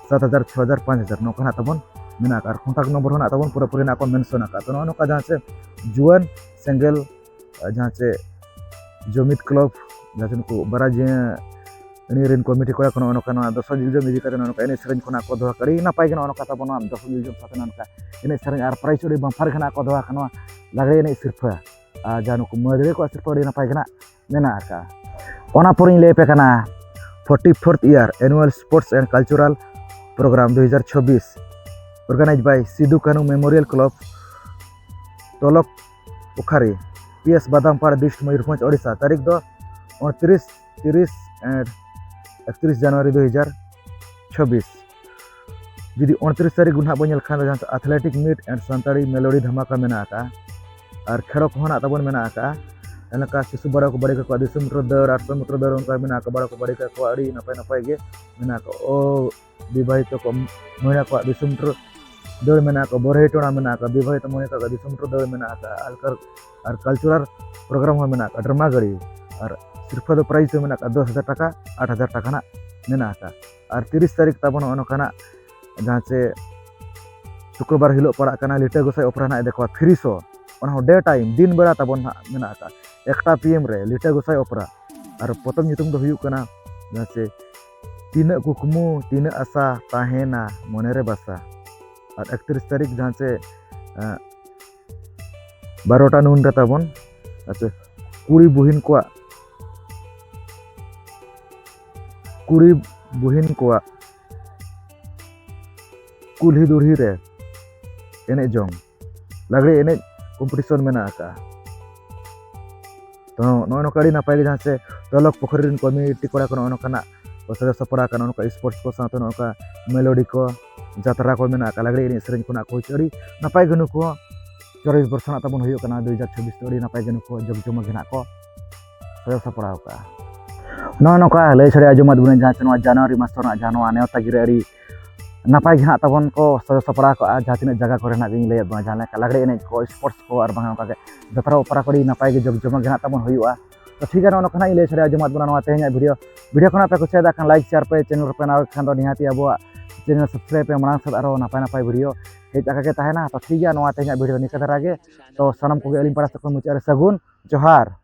ᱥᱟᱛ ᱦᱟᱡᱟᱨ, ᱪᱷᱚ ᱦᱟᱡᱟᱨ, ᱯᱟᱸᱪ ᱦᱟᱡᱟᱨ, ᱱᱚᱝᱠᱟ ᱱᱟᱜ ᱛᱟᱵᱚᱱ ᱢᱮᱱᱟᱜ ᱟᱠᱟᱫᱼᱟ᱾ ᱟᱨ ᱠᱚᱱᱴᱟᱠᱴ ᱱᱚᱢᱵᱚᱨ ᱦᱚᱸ ᱱᱟᱜ ᱛᱟᱵᱚᱱ ᱯᱩᱨᱟᱹᱯᱩᱨᱤ ᱱᱟᱜ ᱠᱚ ᱢᱮᱱᱥᱚᱱ ᱟᱠᱟᱫᱼᱟ᱾ ᱛᱚ, ᱱᱚᱜᱼᱚ ᱱᱚᱝᱠᱟ ᱡᱟᱦᱟᱸ ᱪᱮ ᱡᱩᱣᱟᱹᱱ ᱥᱮᱸᱜᱮᱞ, ᱟᱨ ᱡᱟᱦᱟᱸ ᱪᱮ ᱡᱚᱢᱤᱫ ᱠᱞᱟᱵᱽ, ᱡᱟᱦᱟᱸ ᱪᱮ ᱱᱩᱠᱩ ᱵᱟᱨᱟᱡᱤᱭᱟᱹ ᱨᱮᱱ ᱠᱚᱢᱤᱴᱤ ᱠᱚᱲᱟ ᱠᱚ ᱱᱚᱜᱼᱚ ᱱᱚᱝᱠᱟ ᱱᱚᱣᱟ ᱫᱚᱥᱚᱱ ᱡᱤᱞᱡᱚᱢ ᱤᱫᱤ ᱠᱟᱛᱮ ᱱᱚᱜᱼᱚ ᱱᱚᱝᱠᱟ ᱮᱱᱮᱡ ᱥᱮᱨᱮᱧ ᱠᱷᱚᱱᱟᱜ ᱠᱚ ᱫᱚᱦᱚ ᱟᱠᱟᱫᱼᱟ᱾ ᱟᱹᱰᱤ ᱱᱟᱯᱟᱭ ᱜᱮ ᱱᱚᱜᱼᱚ ᱱᱚᱝᱠᱟ ᱛᱟᱵᱚᱱ ᱱᱚᱣᱟ ᱫᱚᱥᱚᱱ ᱡᱤᱞᱡᱚᱢ ᱥᱟᱶᱛᱮ ᱱᱚᱜᱼᱚ ᱱᱚᱝᱠᱟ ᱮᱱᱮᱡ ᱥᱮᱨᱮᱧ ᱟᱨ ᱯᱨᱟᱭᱤᱡᱽ ᱟᱹᱰᱤ ᱵᱟᱢᱯᱟᱨ ᱜᱮ ᱱᱟᱜ ᱠᱚ ᱫᱚᱦᱚ ᱟᱠᱟᱫ ᱱᱚᱣᱟ ᱞᱟᱜᱽᱲᱮ ᱮᱱᱮᱡ ᱥᱤᱨᱯᱷᱟᱹ᱾ ᱟᱨ ᱡᱟᱦᱟᱸ ᱱᱩᱠᱩ ᱢᱟᱹᱫᱟᱹᱲᱤᱭᱟᱹ ᱠᱚᱣᱟᱜ ᱥᱤᱨᱯᱷᱟᱹ ᱟᱹᱰᱤ ᱱᱟᱯᱟᱭ ᱜᱮ ᱱᱟᱜ ᱢᱮᱱᱟᱜ ᱟᱠᱟᱫᱼᱟ᱾ ᱚᱱᱟ ᱯᱚᱨᱮᱧ ᱞᱟᱹᱭ ᱟᱯᱮ ᱠᱟᱱᱟ forty fourth year annual sports and cultural program ᱫᱩ ᱦᱟᱡᱟᱨ ᱪᱷᱚᱵᱵᱤᱥ, organized by Sido Kanhu memorial club, Tolok Pukhari, P S Badampada, district Mayurbhanj, Odisha. ᱛᱟᱹᱨᱤᱠᱷ ᱫᱚ ᱩᱱᱛᱨᱤᱥ ᱛᱤᱨᱤᱥ and ᱮᱠᱛᱨᱤᱥ ᱡᱟᱱᱩᱣᱟᱨᱤ ᱫᱩ ᱦᱟᱡᱟᱨ ᱪᱷᱚᱵᱵᱤᱥ᱾ ᱡᱩᱫᱤ ᱩᱱᱛᱨᱤᱥ ᱛᱟᱹᱨᱤᱠᱷ ᱱᱟᱦᱟᱜ ᱵᱚᱱ ᱧᱮᱞ ᱠᱷᱟᱱ ᱫᱚ ᱡᱟᱦᱟᱸ ᱫᱚ ᱟᱛᱷᱞᱮᱴᱤᱠ ᱢᱤᱴ and ᱥᱟᱱᱛᱟᱲᱤ ᱢᱮᱞᱳᱰᱤ ᱫᱷᱟᱢᱟᱠᱟ ᱢᱮᱱᱟᱜ ᱟᱠᱟᱫᱼᱟ᱾ ᱟᱨ ᱠᱷᱮᱲᱚ ᱠᱚᱦᱚᱸ ᱱᱟᱜ ᱛᱟᱵᱚᱱ ᱢᱮᱱᱟᱜ ᱟᱠᱟᱫᱼᱟ᱾ ᱡᱟᱦᱟᱸ ᱞᱮᱠᱟ ᱥᱤᱥᱩ ᱵᱟᱲᱟ ᱠᱚ ᱵᱟᱹᱲᱤ ᱠᱟᱠᱚᱣᱟ ᱫᱩᱥᱚ ᱢᱤᱴᱟᱨ ᱫᱟᱹᱲ, ᱟᱴᱥᱚ ᱢᱤᱴᱟᱨ ᱫᱟᱹᱲ, ᱚᱱᱠᱟ ᱢᱮᱱᱟᱜ ᱟᱠᱟᱫ ᱵᱟᱲᱟ ᱠᱚ ᱵᱟᱹᱲᱤ ᱠᱟᱠᱚᱣᱟ, ᱟᱹᱰᱤ ᱱᱟᱯᱟᱭ ᱱᱟᱯᱟᱭ ᱜᱮ ᱢᱮᱱᱟᱜ ᱟᱠᱟᱫ᱾ ᱚ ᱵᱤᱵᱟᱦᱤᱛᱚ ᱠᱚ, ᱢᱚᱦᱤᱞᱟ ᱠᱚᱣᱟᱜ ᱫᱩᱥᱚ ᱢᱤᱴᱟᱨ ᱫᱟᱹᱲ ᱢᱮᱱᱟᱜ ᱟᱠᱟᱫ, ᱵᱚᱨᱦᱮ ᱴᱚᱲᱟ ᱢᱮᱱᱟᱜ ᱟᱠᱟᱫ, ᱵᱤᱵᱟᱦᱤᱛᱚ ᱢᱚᱦᱤᱞᱟ ᱠᱚᱣᱟᱜ ᱫᱩᱥᱚ ᱢᱤᱴᱟᱨ ᱫᱟᱹᱲ ᱢᱮᱱᱟᱜ ᱟᱠᱟᱫ, ᱟᱨ ᱠᱟᱞ-, ᱟᱨ ᱠᱟᱞᱪᱟᱨᱟᱞ ᱯᱨᱳᱜᱨᱟᱢ ᱦᱚᱸ ᱢᱮᱱᱟᱜ ᱟᱠᱟᱫ, ᱰᱨᱟᱢᱟ ᱜᱟᱹᱲᱤ, ᱟᱨ ᱥᱤᱨᱯᱷᱟᱹ ᱫᱚ ᱯᱨᱟᱭᱤᱡᱽ ᱫᱚ ᱢᱮᱱᱟᱜ ᱟᱠᱟᱫ ᱫᱚᱥ ᱦᱟᱡᱟᱨ ᱴᱟᱠᱟ, ᱟᱴ ᱦᱟᱡᱟᱨ ᱴᱟᱠᱟ ᱱᱟᱜ ᱢᱮᱱᱟᱜ ᱟᱠᱟᱫ᱾ ᱟᱨ ᱛᱤᱨᱤᱥ ᱛᱟᱹᱨᱤᱠᱷ ᱛᱟᱵᱚᱱ ᱱᱚᱜᱼᱚ ᱱᱚᱝᱠᱟᱱᱟᱜ ᱡᱟᱦᱟᱸ ᱪᱮ ᱥᱩᱠᱨᱚᱵᱟᱨ ᱦᱤᱞᱳᱜ ᱯᱟᱲᱟᱜ ᱠᱟᱱᱟ, ᱞᱤᱴᱟᱹ ᱜᱚᱸᱥᱟᱭ ᱚᱯᱮᱨᱟ ᱱᱟᱜ ᱮ ᱫᱮᱠᱷᱟᱣᱟ, ᱯᱷᱨᱤ ᱥᱳ, ᱚᱱᱟ ᱦᱚᱸ ᱰᱮ ᱴᱟᱭᱤᱢ, ᱫᱤᱱ ᱵᱮᱲᱟ ᱛᱟᱵᱚᱱ ᱱᱟᱜ ᱢᱮᱱᱟᱜ ᱟᱠᱟᱫ, ᱮᱠᱴᱟ ᱯᱤ ᱮᱢ ᱨᱮ ᱞᱤᱴᱟᱹ ᱜᱚᱸᱥᱟᱭ ᱚᱯᱮᱨᱟ᱾ ᱟᱨ ᱯᱚᱛᱚᱵ ᱧᱩᱛᱩᱢ ᱫᱚ ᱦᱩᱭᱩᱜ ᱠᱟᱱᱟ ᱡᱟᱦᱟᱸ ᱪᱮ ᱛᱤᱱᱟᱹᱜ ᱠᱩᱠᱢᱩ ᱛᱤᱱᱟᱹᱜ ᱟᱥᱟ ᱛᱟᱦᱮᱱᱟ ᱢᱚᱱᱮᱨᱮ ᱵᱟᱥᱟ᱾ ᱟᱨ ᱮᱠᱛᱨᱤᱥ ᱛᱟᱹᱨᱤᱠᱷ ᱡᱟᱦᱟᱸ ᱪᱮ, ᱮᱸ, ᱵᱟᱨᱚᱴᱟ ᱱᱩᱱ ᱨᱮ ᱛᱟᱵᱚᱱ, ᱟᱪᱪᱷᱟ, ᱠᱩᱲᱤ ᱵᱩᱦᱤᱱ ᱠᱚᱣᱟᱜ ᱠᱩᱲᱤ ᱵᱩᱦᱤᱱ ᱠᱚᱣᱟᱜ ᱠᱩᱞᱦᱤ ᱫᱩᱲᱦᱤ ᱨᱮ ᱮᱱᱮᱡ ᱡᱚᱝ ᱞᱟᱜᱽᱲᱮ ᱮᱱᱮᱡ ᱠᱚᱢᱯᱤᱴᱤᱥᱚᱱ ᱢᱮᱱᱟᱜ ᱟᱠᱟᱫᱼᱟ᱾ ᱛᱚ ᱱᱚᱜᱼᱚᱭ ᱱᱚᱝᱠᱟ ᱟᱹᱰᱤ ᱱᱟᱯᱟᱭ ᱜᱮ, ᱡᱟᱦᱟᱸ ᱪᱮ ᱛᱚᱞᱚᱠ ᱯᱩᱠᱷᱨᱤ ᱨᱮᱱ ᱠᱚᱢᱤᱴᱤ ᱠᱚᱲᱟ ᱠᱚ ᱱᱚᱜᱼᱚᱭ ᱱᱚᱝᱠᱟᱱᱟᱜ ᱠᱚ ᱥᱟᱡᱟᱣ ᱥᱟᱯᱲᱟᱣ ᱟᱠᱟᱱ, ᱱᱚᱜᱼᱚ ᱱᱚᱝᱠᱟ ᱥᱯᱳᱨᱴᱥ ᱠᱚ ᱥᱟᱶᱛᱮ ᱱᱚᱜᱼᱚ ᱱᱚᱝᱠᱟ ᱢᱮᱞᱳᱰᱤ ᱠᱚ, ᱡᱟᱛᱨᱟ ᱠᱚ ᱢᱮᱱᱟᱜ ᱟᱠᱟᱫ, ᱞᱟᱜᱽᱲᱮ ᱮᱱᱮᱡ ᱥᱮᱨᱮᱧ ᱠᱷᱚᱱᱟᱜ ᱠᱚ ᱟᱹᱰᱤ ᱱᱟᱯᱟᱭ ᱜᱮ ᱱᱩᱠᱩ ᱪᱚᱵᱵᱤᱥ ᱵᱚᱨᱥᱚ ᱨᱮᱱᱟᱜ ᱛᱟᱵᱚᱱ ᱦᱩᱭᱩᱜ ᱠᱟᱱᱟ ᱫᱩ ᱦᱟᱡᱟᱨ ᱪᱷᱟᱵᱵᱤᱥ ᱫᱚ ᱟᱹᱰᱤ ᱱᱟᱯᱟᱭ ᱜᱮ ᱱᱩᱠᱩ ᱡᱚᱜᱽ ᱡᱚᱢᱚᱠ ᱜᱮ ᱱᱟᱜ ᱠᱚ ᱥᱟᱡᱟᱣ ᱥᱟᱯᱲᱟᱣ ᱟᱠᱟᱫᱼᱟ᱾ ᱱᱚᱜᱼᱚᱭ ᱱᱚᱝᱠᱟ ᱞᱟᱹᱭ ᱥᱟᱰᱮ ᱟᱸᱡᱚᱢᱟᱫ ᱵᱚᱱᱟ, ᱡᱟᱦᱟᱸ ᱪᱮ ᱱᱚᱣᱟ ᱡᱟᱱᱩᱣᱟᱨᱤ ᱢᱟᱥ ᱨᱮᱱᱟᱜ ᱡᱟᱦᱟᱸ ᱱᱚᱣᱟ ᱱᱮᱣᱛᱟ ᱜᱤᱨᱟᱹ ᱟᱹᱰᱤ ᱱᱟᱯᱟᱭ ᱜᱮ ᱦᱟᱸᱜ ᱛᱟᱵᱚᱱ ᱠᱚ ᱥᱟᱡᱟᱣ ᱥᱟᱯᱲᱟᱣ ᱠᱟᱜᱼᱟ᱾ ᱡᱟᱦᱟᱸ ᱛᱤᱱᱟᱹᱜ ᱡᱟᱭᱜᱟ ᱠᱚᱨᱮ ᱱᱟᱜ ᱜᱤᱧ ᱞᱟᱹᱭᱟᱫ ᱵᱚᱱᱟ, ᱡᱟᱦᱟᱸ ᱞᱮᱠᱟ ᱞᱟᱜᱽᱲᱮ ᱮᱱᱮᱡ ᱠᱚ, ᱥᱯᱳᱨᱴᱥ ᱠᱚ, ᱟᱨ ᱵᱟᱝ ᱚᱱᱠᱟ ᱜᱮ ᱡᱟᱛᱨᱟ ᱚᱯᱮᱨᱟ ᱠᱚ ᱟᱹᱰᱤ ᱱᱟᱯᱟᱭ ᱜᱮ ᱡᱚᱜᱽ ᱡᱚᱢᱚᱠ ᱜᱮ ᱦᱟᱸᱜ ᱛᱟᱵᱚᱱ ᱦᱩᱭᱩᱜᱼᱟ᱾ ᱛᱚ ᱴᱷᱤᱠ ᱜᱮᱭᱟ, ᱱᱚᱜᱼᱚ ᱱᱚᱝᱠᱟ ᱦᱟᱸᱜ ᱤᱧ ᱞᱟᱹᱭ ᱥᱟᱰᱮ ᱟᱸᱡᱚᱢᱟᱫ ᱵᱚᱱᱟ ᱱᱚᱣᱟ ᱛᱮᱦᱮᱧᱟᱜ ᱵᱷᱤᱰᱤᱭᱳ᱾ ᱵᱷᱤᱰᱤᱭᱳ ᱠᱷᱚᱱᱟᱜ ᱯᱮ ᱠᱩᱥᱤᱭᱟᱫᱟ ᱠᱷᱟᱱ ᱞᱟᱭᱤᱠ, ᱥᱮᱭᱟᱨ ᱯᱮ, ᱪᱮᱱᱮᱞ ᱨᱮᱯᱮ ᱱᱟᱣᱟ ᱠᱷᱟᱱ ᱫᱚ ᱱᱤᱦᱟᱹᱛᱤ ᱟᱵᱚᱣᱟᱜ ᱪᱮᱱᱮᱞ ᱥᱟᱵᱥᱠᱨᱟᱭᱤᱵ ᱯᱮ, ᱢᱟᱲᱟᱝ ᱥᱮᱫ ᱟᱨᱚ ᱱᱟᱯᱟᱭ ᱱᱟᱯᱟᱭ ᱵᱷᱤᱰᱤᱭᱳ ᱦᱮᱡ ᱟᱠᱟ ᱜᱮ ᱛᱟᱦᱮᱱᱟ᱾ ᱛᱚ ᱴᱷᱤᱠ ᱜᱮᱭᱟ, ᱱᱚᱣᱟ ᱛᱮᱦᱮᱧᱟᱜ ᱵᱷᱤᱰᱤᱭᱳ ᱫᱚ ᱱᱤᱝᱠᱟᱹ ᱫᱷᱟᱨᱟ ᱜᱮ᱾ ᱛᱚ ᱥᱟᱱᱟᱢ ᱠᱚᱜᱮ ᱟᱹᱞᱤᱧ ᱯᱟᱦᱴᱟ ᱥᱮᱫ ᱠᱷᱚᱱ ᱢᱩᱪᱟᱹᱫ ᱨᱮ ᱥᱟᱹᱜᱩᱱ ᱡᱚᱦᱟᱨ᱾